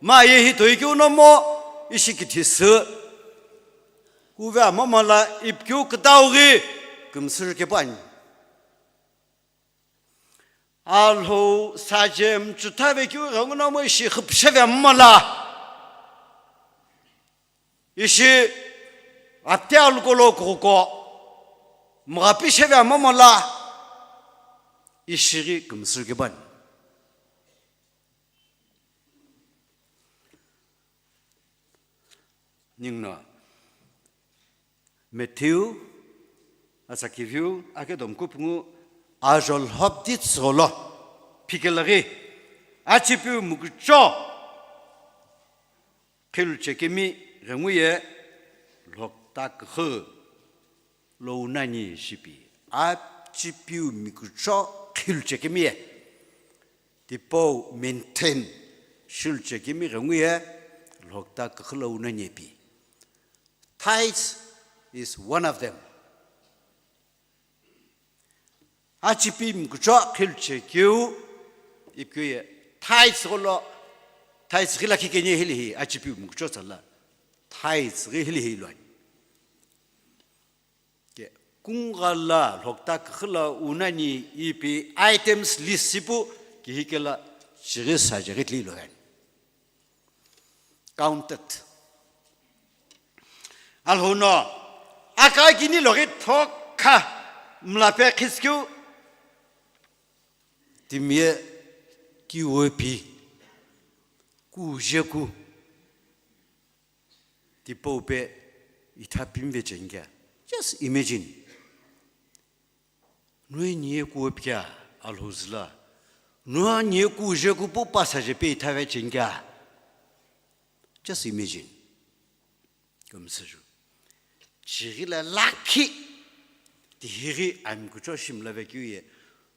Ma ye hi toikeu nomo, ishi kithi sü. Kuve amomo la ipkiu kütau ghi, kümsü kepu ani. Alhou saje mchutha vekeu ghenguno mo ishi khüpüsheve amomo la. Ishi ate alukolo kukuko, mghapi sheve amomo la, ishighi kümsü kebani. Ningno, Matthew, asa kiviu, akedo mkupungu, ajol hopdi tsügholo, phikelaghi, achipiu mukucho, Khiluchekemi ghenguye lhokta küxü lo unani shipi. Achipiu mikucho khiluchekemi ye. Tipau maintain Shiluche kimi ghengu ye lhokta küxü lo unani ipi. Tithes is one of them. Achipi mkucho khiluche keu, ipikeu ye tithes gholo, tithes ghi lakhi keni hili hi, achipi mkucho tsala, tithes ghi hili hi luani. Ke, kungala lhokta küxü lo unani ipi items list shipu, kihikela chighi saje ghi tli luani. Counted. Alhou no, aka kini loghi thokha mlape khiskeu, timiye kiwe pi, kujeku, tipau pe itha pimve chenkia. Just imagine. Nue nie kuwe pia Alhou zila. Nua nie kujeku pu pasaje pe itha ve chenkia. Just imagine. Kümsüju. Chighi la lakhi. Tihighi amkucho shimla ve keu ye.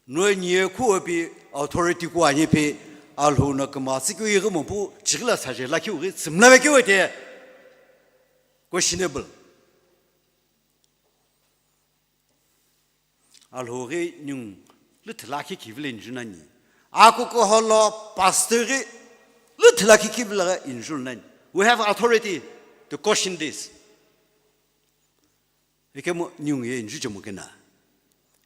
Nue nie kuwe pi authority kuani pi Alhou no küma tsü keu ighi mo pu chighi la saje lakhi ughi tsümla ve keu te. Questionable. Alhou ghi ningu lüthü lakhi kivile inju nani. Akukuholo pastor ghi lüthü lakhi kivile inju nani. We have authority to question this. Ikemu ningu ye inju chemo kena.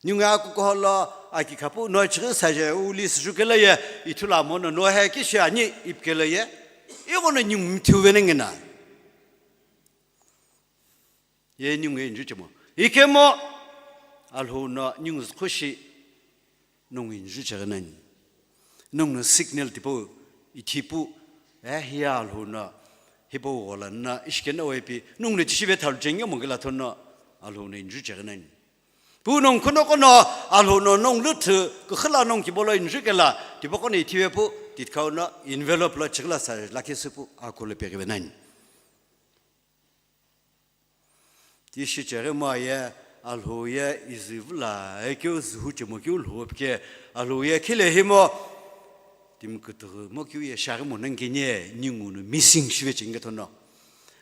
Ningu akukuholo aki khapu no chighi saje uli sujukela ye ithulu amo no no he kishi ani ipikela ye. Ighono ningu mithiu venengena. Ye ningu ye inju chemo. Ikemu Alhou no ningu zukhushi nungu inju cheghenani. Nungu no signal tipau ithipu, eh, hiya Alhou no hipau ghola na ishikena wepi nungu no tishive thalu chenge mongela thono Alhou no inju cheghenani. Pu nungu khuno kono Alhou no nungu lüthü küxü la nungu kibolo inju kela tipau kono ithive pu titkau no envelope lo chighi la sa lakhi süpu akule peghive nani. Tishi cheghi mo ye Alhou ye izi vula ekeu zuhu chemo keu lhou pike Alhou ye khile himo timi kütüghü mo keu ye shaghi mo nangkenie ningu no missing shive chenge thono.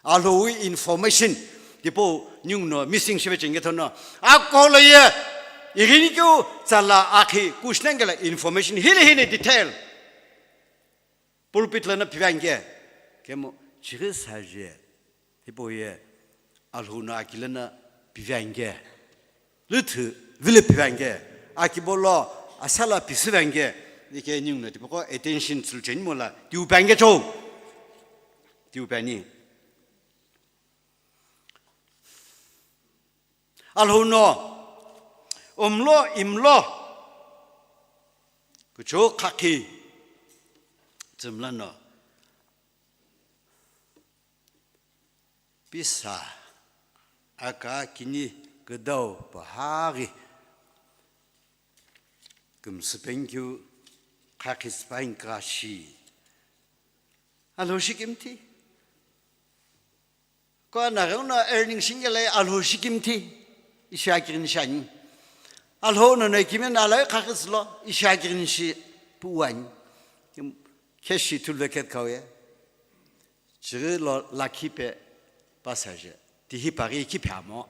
Alhou information tipau ningu no missing shive chenge thono. Akolo ye ighini keu tsala akhi kushnangela information hili hini detail. Pulpit lana pivange. Kemu chighi saje. Hipau ye Alhou no akilana pivange. Lüthü vile pivange. Akibolo asala pisüvange. Ike ningu no tipau ko attention tsulu cheni mola. Tiu pange chou. Tiu pani. Alhou no, umlo, imlo, kuchou khakhi, tsümla no, pisa, aka kini küdau pahaghi, kümsüpenkeu, khakhi süpankha shi. Alhou shikimthi. Ko na ghenguno earning shingela Alhou shikimthi ishi akighini shani. Alhou no no ikimi na lai khakhislo ishi akighini shi puwani. Kheshi thulve khet kauye. Chighi lo lakhi pe pasaje. Tihi paghi ki phamo.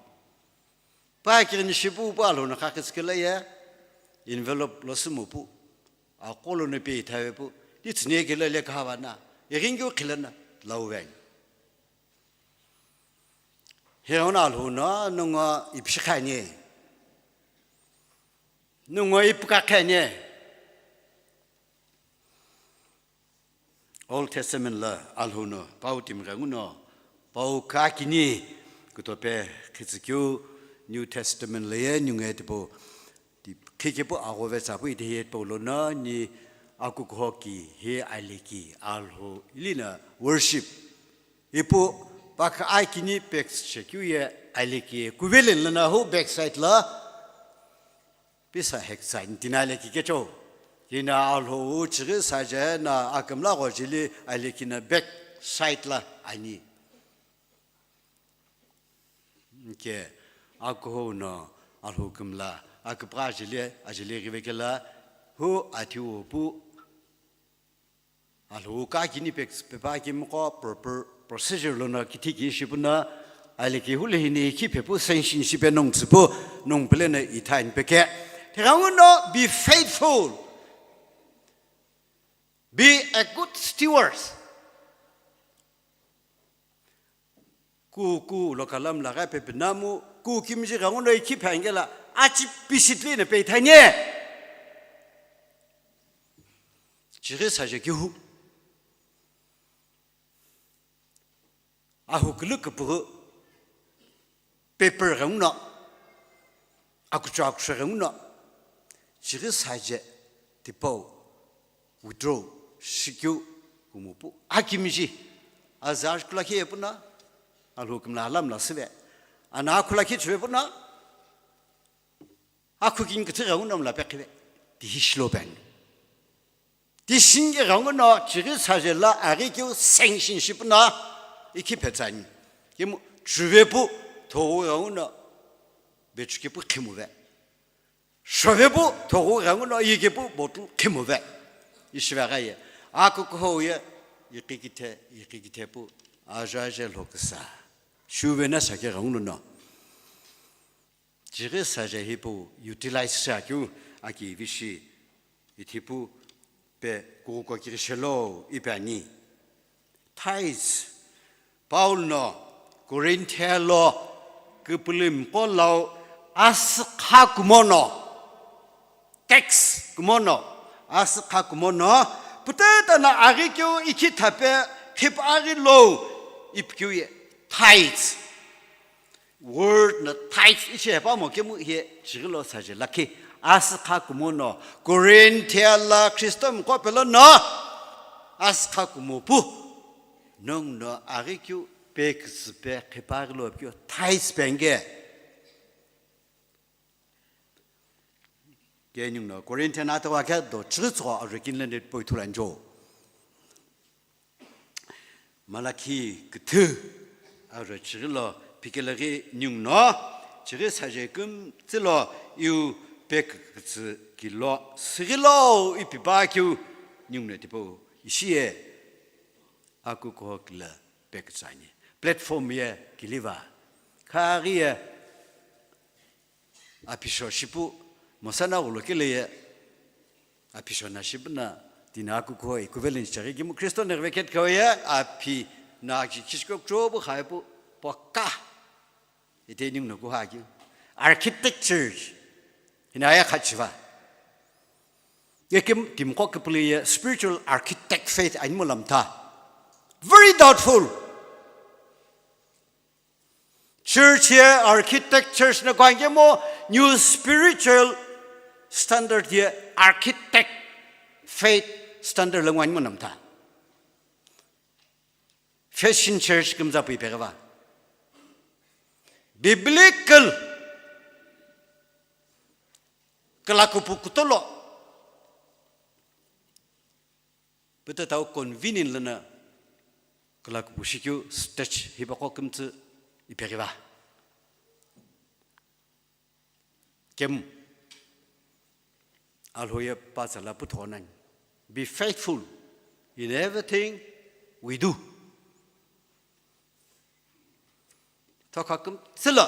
Pa akighini shi pu pu Alhou no khakhiskela ye. Envelope lo sumu pu. Akolo no pe ithawe pu. Di tsine kela le kahava na. Iringi ukhilana. Lauweng. He ona Alhou no nungu ipshi khani. Nungu ipuka khani. Old Testament la Alhou no pau timi ghenguno pau kakini kutope khitsükeu New Testament la ye ningu tipau ti khikepu aghove tsapu ite ye pau lono ni akukuhoki he aleki Alhou ilina worship. Ipu pakha akini pex shekeu ye aleki kuvelen lana hu backside la pisa heksa ntina aleki kechou. Tina Alhou chighi saje na akümla gho jili aleki na backside la ani. Ke akuhou no Alhou kümla aküpgha jili ajili ghivekela hu athiu pu Alhou ka kini pe, pepa kimiqo proper procedure lono kithi ki shipu no, aliki hule hini khi pepu sanction shipe nong tsüpu nong pele no itha ani peke. Tighenguno be faithful. Be a good steward. Ku, ku lo kalam laghi pepe namu, ku kimiji ghenguno ikhi phangela, achi pisitli ne peithanie. Chighi saje kihu. Ahu kulu kupuhu. Paper ghenguno. Akucho akucho ghenguno. Chighi saje tipau. Withdraw, shikeu, kumupu, akimiji, azar kulakhi epuna, alhou kimla alam la sive, ana akhulakhi chive puna, akhukin kithi ghenguno mla pekhive, tihi shilo pen. Tishingi ghenguno, chighi saje la, aghi keu sanction shipuna, ikhi petsani. Kimu, chive pu, thogu ghenguno, bechuki pu khimuve. Shove pu, thogu ghenguno, yike pu, bottle khimuve. Ishive ghaye. Akukuho ye, yikikithe, yikikithe pu, ajaje lhokisa. Shuve na sake ghenguno. Chighi saje hipu, utilize sa keu, aki vishi, ithipu, pe, kuko kirishelo, ipani. Tithes. Paul no Corinthian lo küpülümqo lau asükha kumono, tax kumono, asükha kumono, pütüta na aghi keu ikhi thape khip aghi lo ipikeu ye tithes. Word no tithes ishi hepa mo kemu hie chighi lo saje lakhi asükha kumono Corinthian la Christian mqo pelo no asükha kumo pu nong no aghi keu pe küsü pe khipaghi lo keu tithes penge. Ke nung no Corinthian atawa ke do chighi tso arekin le net poi thulan jo. Malakhi küthü, aro chighi lo, phikele ghi nung no, chighi saje kümtsü lo, iu pek kütsü kilo, sighi lo, ipi ba kiu, nung no tipo, ishi ye, akukuho kile pek tsani. Platform ye kiliva, khaghi ye, Apisho shipu, mosana ulo kele ye, apisho na shipu na, tina akukuho equivalent chaghi kimu Kristo ne veket kawe ye, api na ki-, kishko chobu khaipu, poka. Ite ning no kuha ki. Architecture. Hina ya khachiva. Ye kim, timqo kipuli ye, spiritual architect faith animo lamta. Very doubtful. Church ye architect church na kuange mo new spiritual standard ye architect faith standard lengwani mo namta. Fashion church kumza pui pegava. Biblical kalakupu kutolo. Pete tau convenient lana kala kupushikeu stage hipaqo kümtsü ipeghiva. Kemu. Alhou ye patsa la puthonani. Be faithful in everything we do. Thokha kümtsüla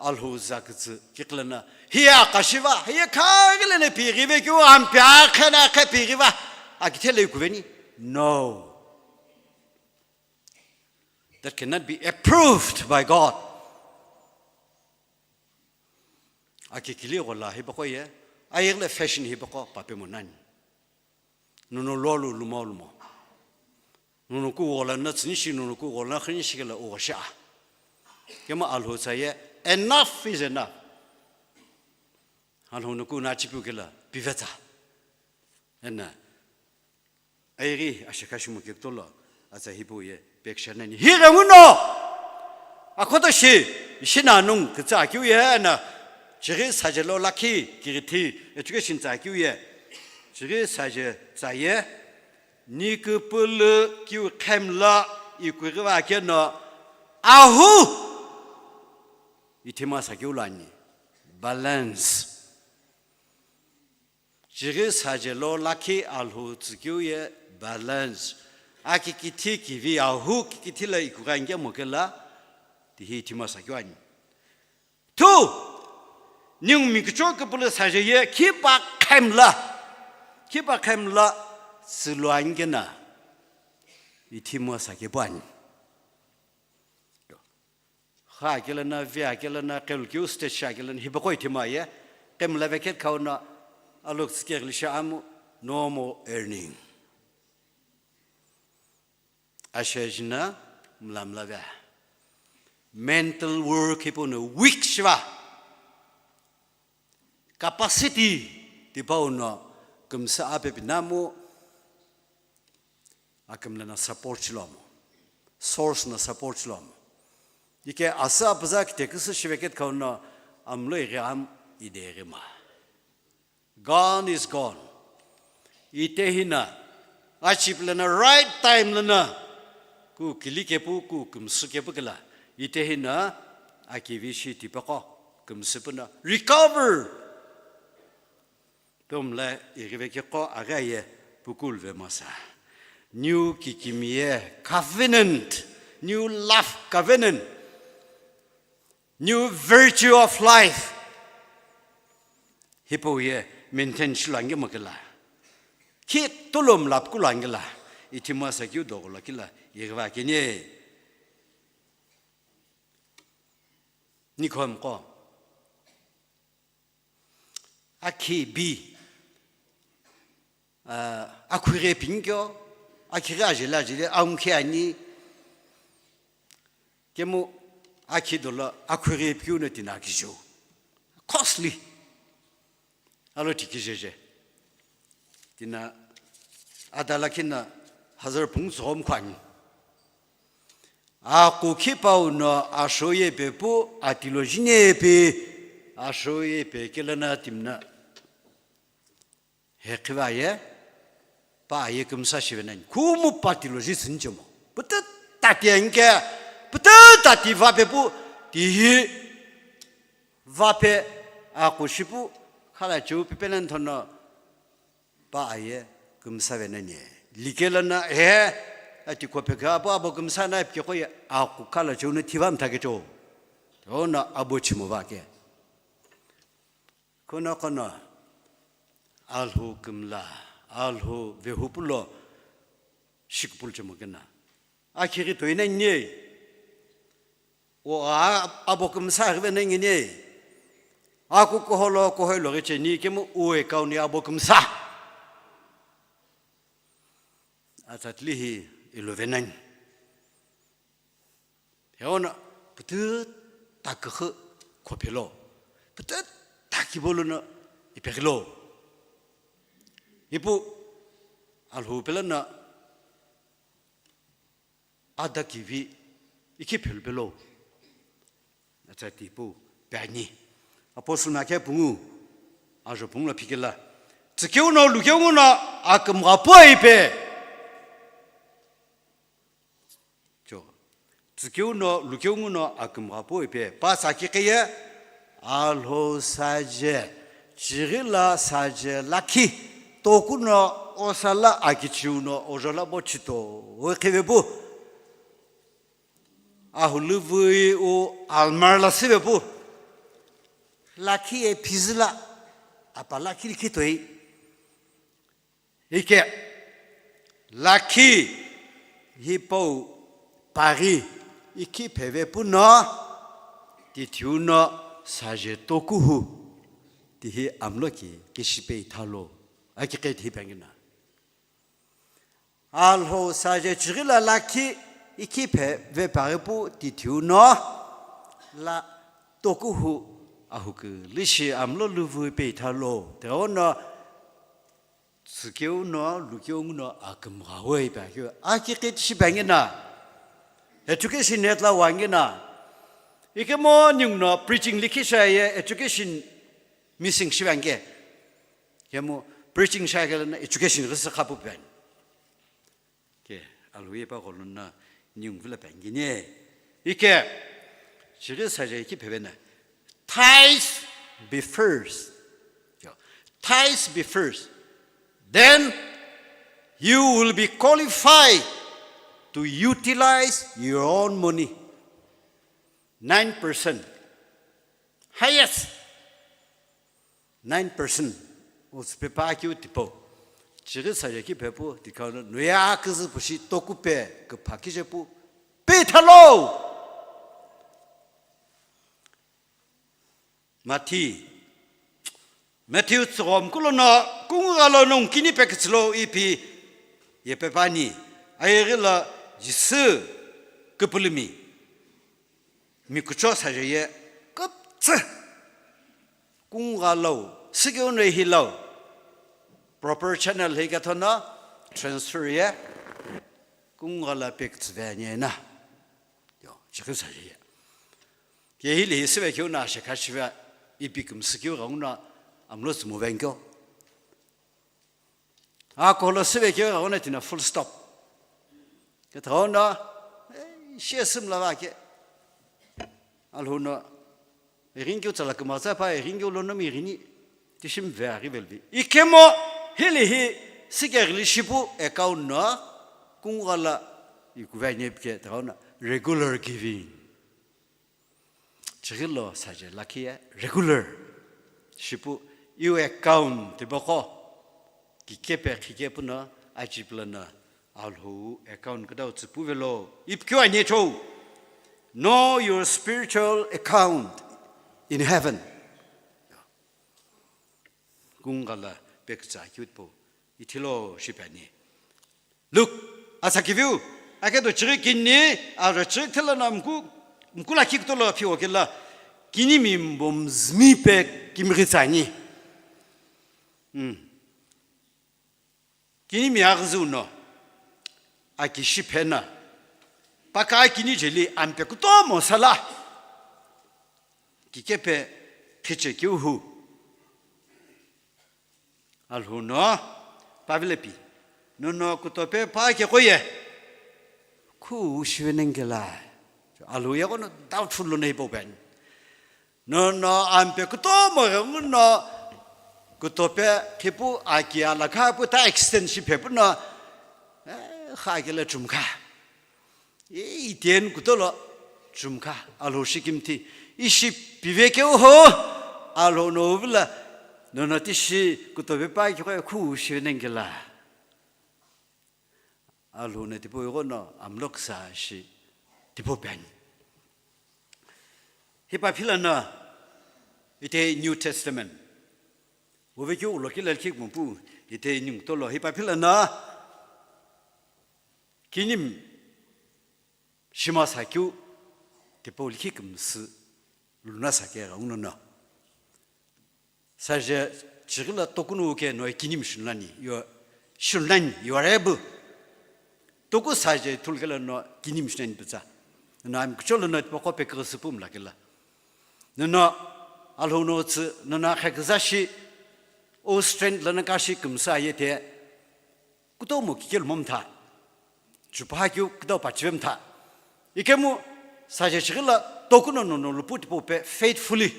Alhou za kütsü kiqilana. Hiya kashiva, hiya khagilene pighive keu ampia khena khe pighiva. Akithele kuveni. No. That cannot be approved by God. Akikili gola hipaqo ye, ayeghle fashion hipaqo pape monani. Nono lolu lumo lumo. Nono ku wola na tsinishi, nono ku wola na khinishi kela uwasha. Kema Alhou tsa ye, enough is enough. Alhou no ku na chipu kela, pivetsa. Ena, ayeghi ashekha shimu kekutolo, atsa hipu ye, peksha nani. Hi ghenguno! Akhoto shi, ishi na nung, kitsa kiu ye, ena, chighi sajelo lakhi, kirithi, education tsa kiu ye. Chighi saje tsa ye, Niküpülü kiu khemla ikughiva keno ahu ithima sakiu lani balance. Chighi sajelo lakhi Alhou tsükiu ye balance. Aki kithi kivi ahu kithi la ikugha ngemo kela, tihi ithimo sakeu ani. Two, ningu mikucho kupulu saje ye khipa khemla, khipa khemla sulu angena ithimo sakepu ani. Kha akela na, vi akela na, kelu kiu stage shi akela na, hipaqo ithimo ye, khemla vekhet khau na, alok tsikegli shi amu, no more earning. Ashejina mlamla vea. Mental work hipau no weak shiva. Capacity tipau no kümsa ape pinamu akümla na support shilomo. Source na support shilomo. Ike asa apüza kite küsü shiveket khau no amlo ighi am ideghi ma. Gone is gone. Ite hina, achipi lana right time lana, ku kili kepu, ku kümsü kepu kela. Ite hina, akivi shi tipaqo, kümsü puna, recover. Tomla ighive keko agaye pukul ve masa. New kikimiye covenant, new love covenant. New virtue of life. Hipau ye maintain shilu angemo kela. Khi tulum lap kulu angela. Ithimo sa kiu dogolo kila. Ighiva kini. Nikhom ko. Akhi bi. Ah, akhughi pingkyo, akhighi ajeli ajeli, aumkhe ani. Kemu akhi dolo, akhughi piu no tina kijo. Costly. Alo tiki jeje. Tina adala kina hazar pung zom khwani. Akukhi pau no ashoye pepu, atilo jine pe, ashoye pe kelana timna. He khiva ye, pa ye kümsa shive nani. Khumu pa tilo jisü nichemo. Putu tati anke, putu tati vape pu, tihi vape akushipu, khala cheu pipelen thono pa ye kümsa ve nani. Likela na he, ati kope ka abo abo kümsa na ipke koye aku khala cheu no thiva mthake cheu. Ona abo chimo vake. Kono kono alhu kümla, alhu vehupulo shikpul chemo kena. Akhighi toina nye. O a abo kümsa aghive na nye. Aku koholo kohoilo ghe cheni kemu ue kauni abo kümsa. Atatli hi iluve nani. Heona putu takühü khopelo, putu takibolo no ipegilo. Ipu alhu pelo no ada kivi ikhi phelu pelo. Acha tipu peani. Apostle makhe pungu, ajo pungu lo phikela. Tsikeu no lukeu no akümgha po ipe. Cho. Tsikeu no lukeu nguno akümgha po ipe. Pa saki keye, alho saje, chighi la saje lakhi, toku no osa la akichiu no ojo la bo chito, o khive pu. Ahuluvui u almar la sive pu. Lakhi e phizila, apa lakhi likhi toi. Ike, lakhi hipau paghi ikhi pheve puno, tithiu no saje tokuhu, tihi amlo ki kishipe ithalo, akiqe tihi pangina. Alho saje chighi la lakhi ikhi pheve paghi pu tithiu no, la tokuhu ahuku lishi amlo luvu pe ithalo, teono Tsikeu no, lukeu nguno akümgha wei pe akeu. Aki kit shi pe angina. Education net la wangina. Ikemo ninguno preaching likhi shaye education missing shi pe ange. Kemu preaching shakele na education ghisi khapu pe ani. Ke, alwi pa kolonna ningu vila pe angine. Ike, shiri saje ki pevena. Tithes be first. Yo, tithes be first. Then you will be qualified To utilize your own money. Nine percent. Highest. Nine percent. Utsüpe pa keu tipau. Chighi saje ki pepu, tikau no, nuya kizü pushi toku pe, küpha kije pu. Pe thalo! Mathi. Matthew tsüghom kulono, kungugha lo nongu kini pekütsü lo ipi yepe pani. Ayeghi lo Jisü küpülümi. Mi kucho saje ye küptsü. Kungugha lo, sikeu no ihi lo. Proper channel hi kathono, transfer ye. Kungugha lo pekütsü ve ani na. Yo, chighi saje ye. Ke hili hi süve keu na shekha shive ipi kümsü keu ghenguno amlo tsümu vengkeu. A kolo süve keu ghenguno tina full stop. Ke thonguno, eh, shi sümla va ke. Alhou no, irin keu tsala küma tsa pa, irin keu lono mi irini. Tishim ve aghi velvi. Ikemu, hili hi, sikeghili shipu account no, kungugha lo, ikuve ani pike, thonguno, regular giving. Chighi lo saje lakhi ye regular. Shipu iu account tipaqo. Kikepe khike puno aji pulano Alhou account küdau tsüpu velo. Ipikeu ani cho. Know your spiritual account in heaven. Kungugha lo pekütsü akeu tipau. Ithilo shipe ani. Look, asa kiviu, aketo chighi kini, aro chighi thilo na mku, mku lakhi kutolo phiwo kela, kinimi mbomzmi pe kimighi tsü ani. Hmm. Kinimi aghüzü no, aki shipe na, paka kini jeli ampe kutomo sala, kikepe khiche keu hu. Alhou no, pavile pi, nono kutope pa keqo ye, khu shive nengela. Alhou ye ghono doubtful lo nei popen. Nono ampe kutomo ghenguno kutope khipu aki alakha pu ta extend shipe puno, eh, kha kele chumkha. Iteni kutolo chumkha, Alhou shikimthi, ishi pive keu ho, Alhou no uvila, nono tishi kutope pa keu khu shive nengela. Alhou no tipau ighono amlo küsa shi tipau pe ani. Hipa philano, ite New Testament. Uvekeu ulo kila likhi kumupu, ite ningu tolo. Hipa philano, kinimi shima sakeu tipau likhi kümsü luna sake ghenguno. Saje chighi lo toku no uke no kinimi shunlani, yo, shunlani, you are able. Toku saje thulukelo no kinimi shunlani pütsa. No ami kucholo no tipaqo peküsü pu mlakela. Nono Alhou no tsü, nono akhe küza shi, o strength lono kashi kümsü ayete. Kutomo kikelu momtha. Chupa keu kutau pachive mtha. Ikemu saje chighi lo toku no nono lupu tipau pe faithfully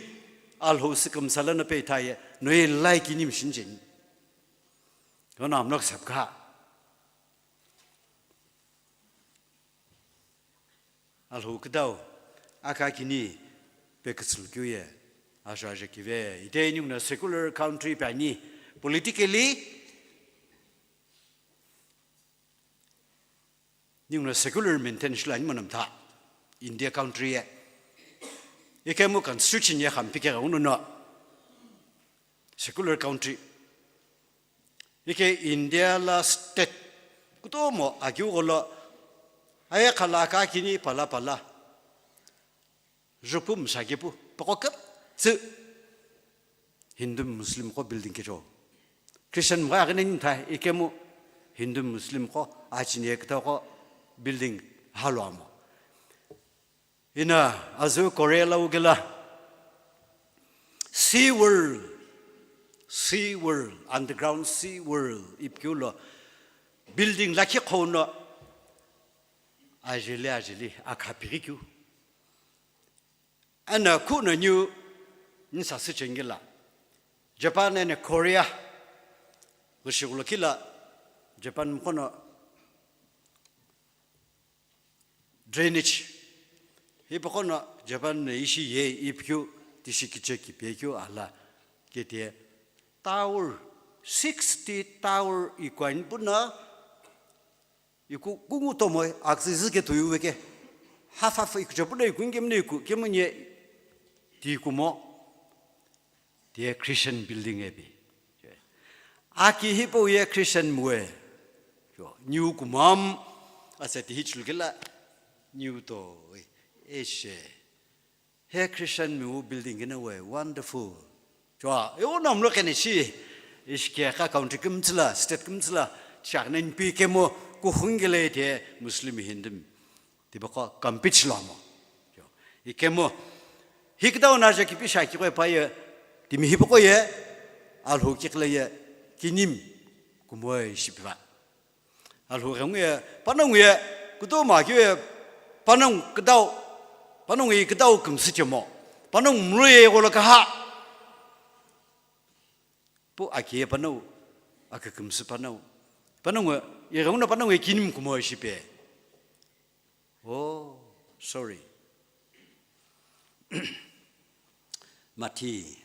Alhou sükümsa lono pe itha ye, no ye lai kinimi shincheni. Nono amno ksapkha. Alhou küdau, aka kini pekütsü lukeu ye, ajo aje kive, ite ninguno secular country pe ani, politically, ninguno secular maintain shilo ani mono mtha, India country ye. Ikemu constitution ye khampi ke ghenguno no, secular country. Ike India lo state kutomo akeu gholo, aye khala aka kini pala pala. Jupu msa kipu, paqo kütsü. Hindu Muslim qo building kicho. Christian mgha aghi nani mtha, ikemu Hindu Muslim qo, achini ye kütau qo building halo amo. Ina azü Korea lo ugela Sea World, Sea World, underground Sea World, ipikeu lo building lakhi qhono ajeli ajeli akha pighi keu. Ana khu no new nisa sü chengila Japan and Korea, ghushighulo kila Japan mkhono Drainage. Hipaqo no Japan no ishi ye ipikeu, tishi kiche kipekeu ala kete tower, sixty tower ikuani puno, iku kungu tomoi akzizü ke tuyu veke. Half half ikuche puno iku nkemne iku, kemu nye ti kumo. Tiye Christian building epi. Aki hipau ye Christian mue. Yo, new kumam, asa ti hichul kela new to, eh, eshe. He Christian miu building kena we, wonderful. Chua, yo namlo kene shi, ishike ka country kumtsila, state kumtsila, shaknen pi kemo, kuhungele te Muslim Hindu. Tipaqo compete shi lo amo. Ikemu, hikidau no aja kipi shi akiqo ye pa ye, timi hipaqo ye, Alhou kiqi lo ye, kinim, kumoe shipiva. Alhou ghengu ye, panongu ye, kutomo akeu ye, panongu kidau, panongu ye kidau kümsü chemo, panongu mlo ye gholo kaha. Pu aki ye panongu, aki kümsü panongu. Panongu, ye ghengu no panongu ye kinim kumoe shipe. Oh, sorry. Mathi,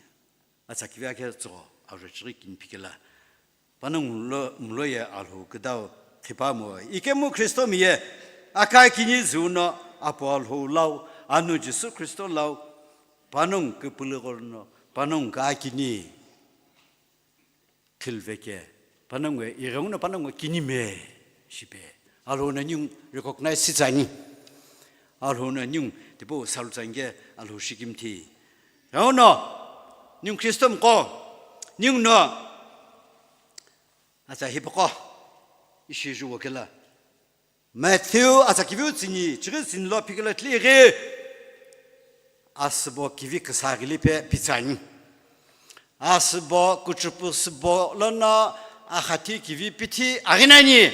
atsa kivi akhe tso, ajo chiri kin pikela. Panongu mlo, mlo ye Alhou kidau khipa mo. Ikemu Kristo mi ye, aka kini zu no, apo Alhou lau, anu Jisü Kristo lau, panongu kipulu ghor no, panongu ka kini. Khilveke, panongu, ighengu no panongu kinime, shipe. Alhou no ningu recognize shi tsani. Alhou no ningu, tipau salu tsange, Alhou shikimthi. Ghengu no, ningu Kristo mqo, ningu no, atsa hipaqo, ishi ju wokela. Matthew atsa kiviu tsini, chighi tsini lo phikilo tlighi. Asübo kivi küsa ghili pe pitsani. Asübo kuchupu sübo lono axathi kivi pithi aghinani.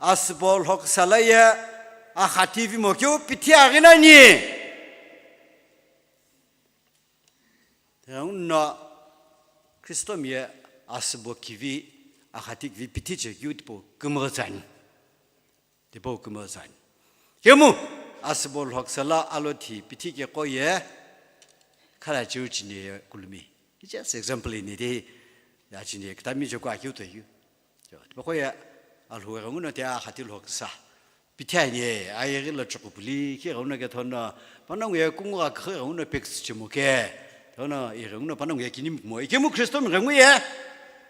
Asübo lhoküsa lo ye axathi vimokeu pithi aghinani. Tighenguno Kristo mi ye asübo kivi, axathi kivi pithi chekeu tipau kümüghü tsani. Tipau kümüghü tsani. Kemu, asübo lhoküsa lo alothi pithi keqo ye, khala cheu chini ye kulumi. Just example ini de, ya chini ye kitami chekeu akeu to yu. Tipaqo ye Alhou ghenguno tia axathi lhoküsa. Pithi ani, ayeghi lo chukupuli, ki ghenguno kethono, panongu ye kungu gha khe ghenguno peküsü chemu ke. Thono, ighenguno panongu ye kinim kumo. Ikemu Kristo mi ghengu ye,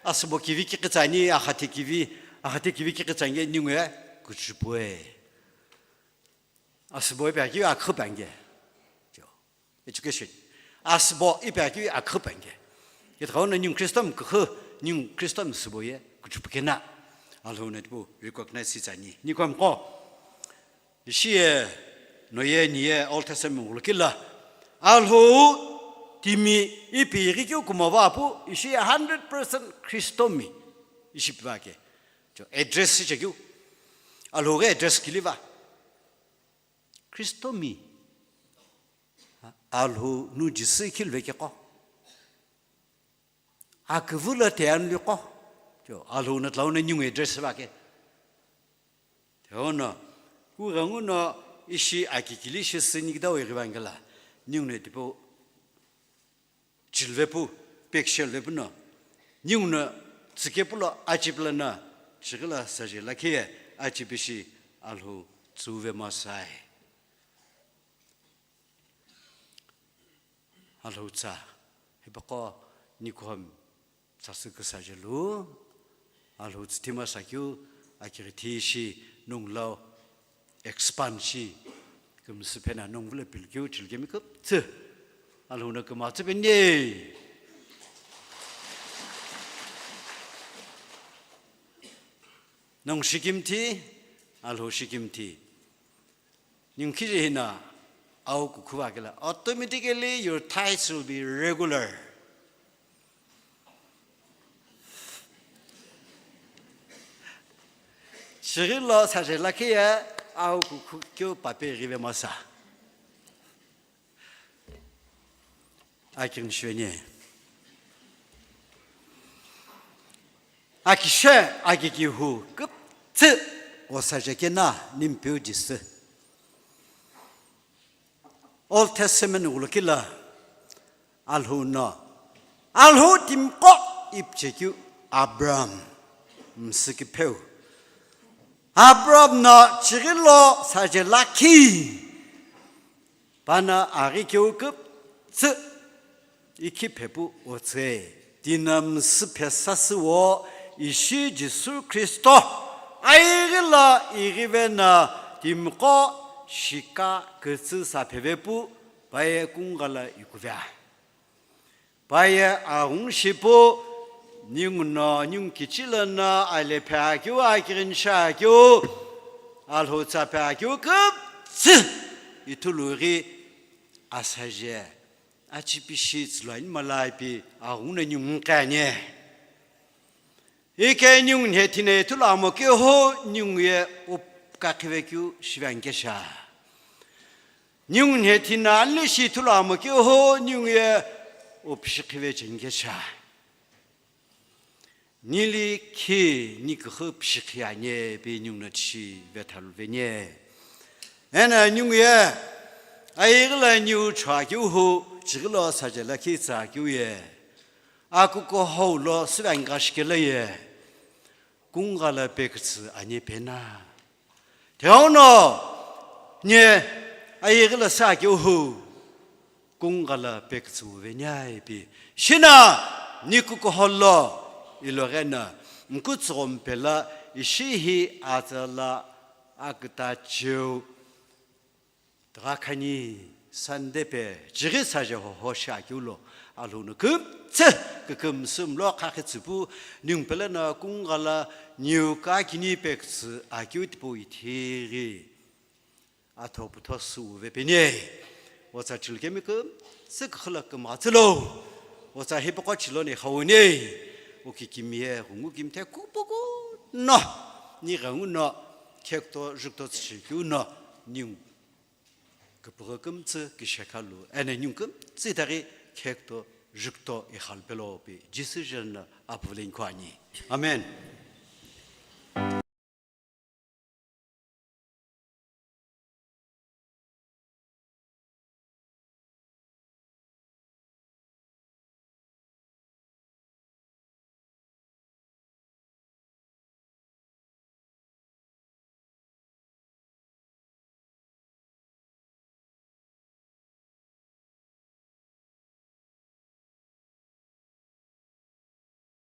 asübo kivi kiqi tsani, axathi kivi, axathi kivi kiqi tsange ningu ye, kuchupue. Asübo ipi akeu akhü pange. Education. Asübo ipi akeu akhü pange. Ithaghono ningu Kristo mi kükhü, ningu Kristo mi sübo ye, kuchupukena. Alhou no tipau recognize shi tsani. Nikomqo. Ishi ye, no ye, ni ye, Old Testament ghulukila. Alhou timi ipi ighikeu kumova apu, ishi ye hundred percent Kristo mi. Ishi pivake. Cho address shi chekeu. Alhou ghi address kiliva. Kristo mi. Alhou nu Jisü khilve keqo. Aküvü lo teanu liqo. Cho, Alhou no tlau no ningu address vake. Teono, ku ghenguno ishi akikili shi sini kidau ighi vangela. Ningu no tipau chilve pu, pekshel ve puno. Ningu no tsüke pulo achipi lono, chighi lo saje lakhe ye achipi shi Alhou tsuve masai. Alhou tsa, hipaqo nikhom tsasü küsa jelu, Alhou tsüthi masa keu, akighi thi shi nungu lo expand shi, kümsü phena nungu vilo pilkeu, chilkemi küptsü. Alhou no küma tsü peni. Nungu shikimthi, Alhou shikimthi. Ningu khije hina, au kukhuva kela, automatically your tithes will be regular. Chighi lo saje lakhe ye, au kukhu keu pape ghive masa. Akighi shiveni. Akishe, akikihu, küptsü. Osaje kena nimpeu jisü. Old Testament ghulukila Alhou no, Alhou timiqo ipi chekeu Abraham msü kipheu. Abraham no chighi lo saje lakhi, pano aghi keu küptsü ikhi phepu otsü, tino msü phesasü wo ishi Jisü Khristo aighi lo ighive no timiqo shika kütsü sa phevepu paye kungala ikuvea. Paye aghungu shipu, ningu no, ningu kichilo no, alephe akeu, akighini shi akeu, Alhou tsa phe akeu küptsü ithulu ghi asaje, achipishi tsülu ani mala ipi aghungu no ningu nqani. Ike ningu nhe thina ithulu amo keu hu ningu ye upkakhive keu shive ani kesha. Ningu nhe thina anle shi ithulu amo keu hu ningu ye upshikhive cheni kesha. Nili khi ni küxü pshikhi ani ipi ningu no tishi vethalu veni. Eno ningu ye aighi lo niu chhu akeu hu chighi lo saje lakhi tsa keu ye. Akukuhou lo süve ani kashikelo ye, kungala pekütsü ani pena. Tighenguno, ni aighi lo sa keu hu, kungala pekütsü veni ipi. Shino, ni kukuhou lo, ilogheno, nkutsügho mpelo, ishi hi atsala akütacheu. Tugha khani Sunday pe chighi saje hoho shi akeu lo, Alhou no küptsü kükümsü mlo khakhi tsüpu, ningu pelo no kungala niu kakini pekütsü akeu tipau ithighi atho putho süuve peni. Otsa chilukemi küptsü küxü lo kümgha tsülo. Otsa hipeqo chilo ni khawuni. Okikimiye ghungu kimthe kupuku no, ni ghengu no, khekto jukto tsüshi keu no, ningu küpüghü kümtsü kishekhalu, eno ningu kümtsü itaghi khekto jukto ighalu pelo pi Jisü jeno apuvuleni khuani. Amen.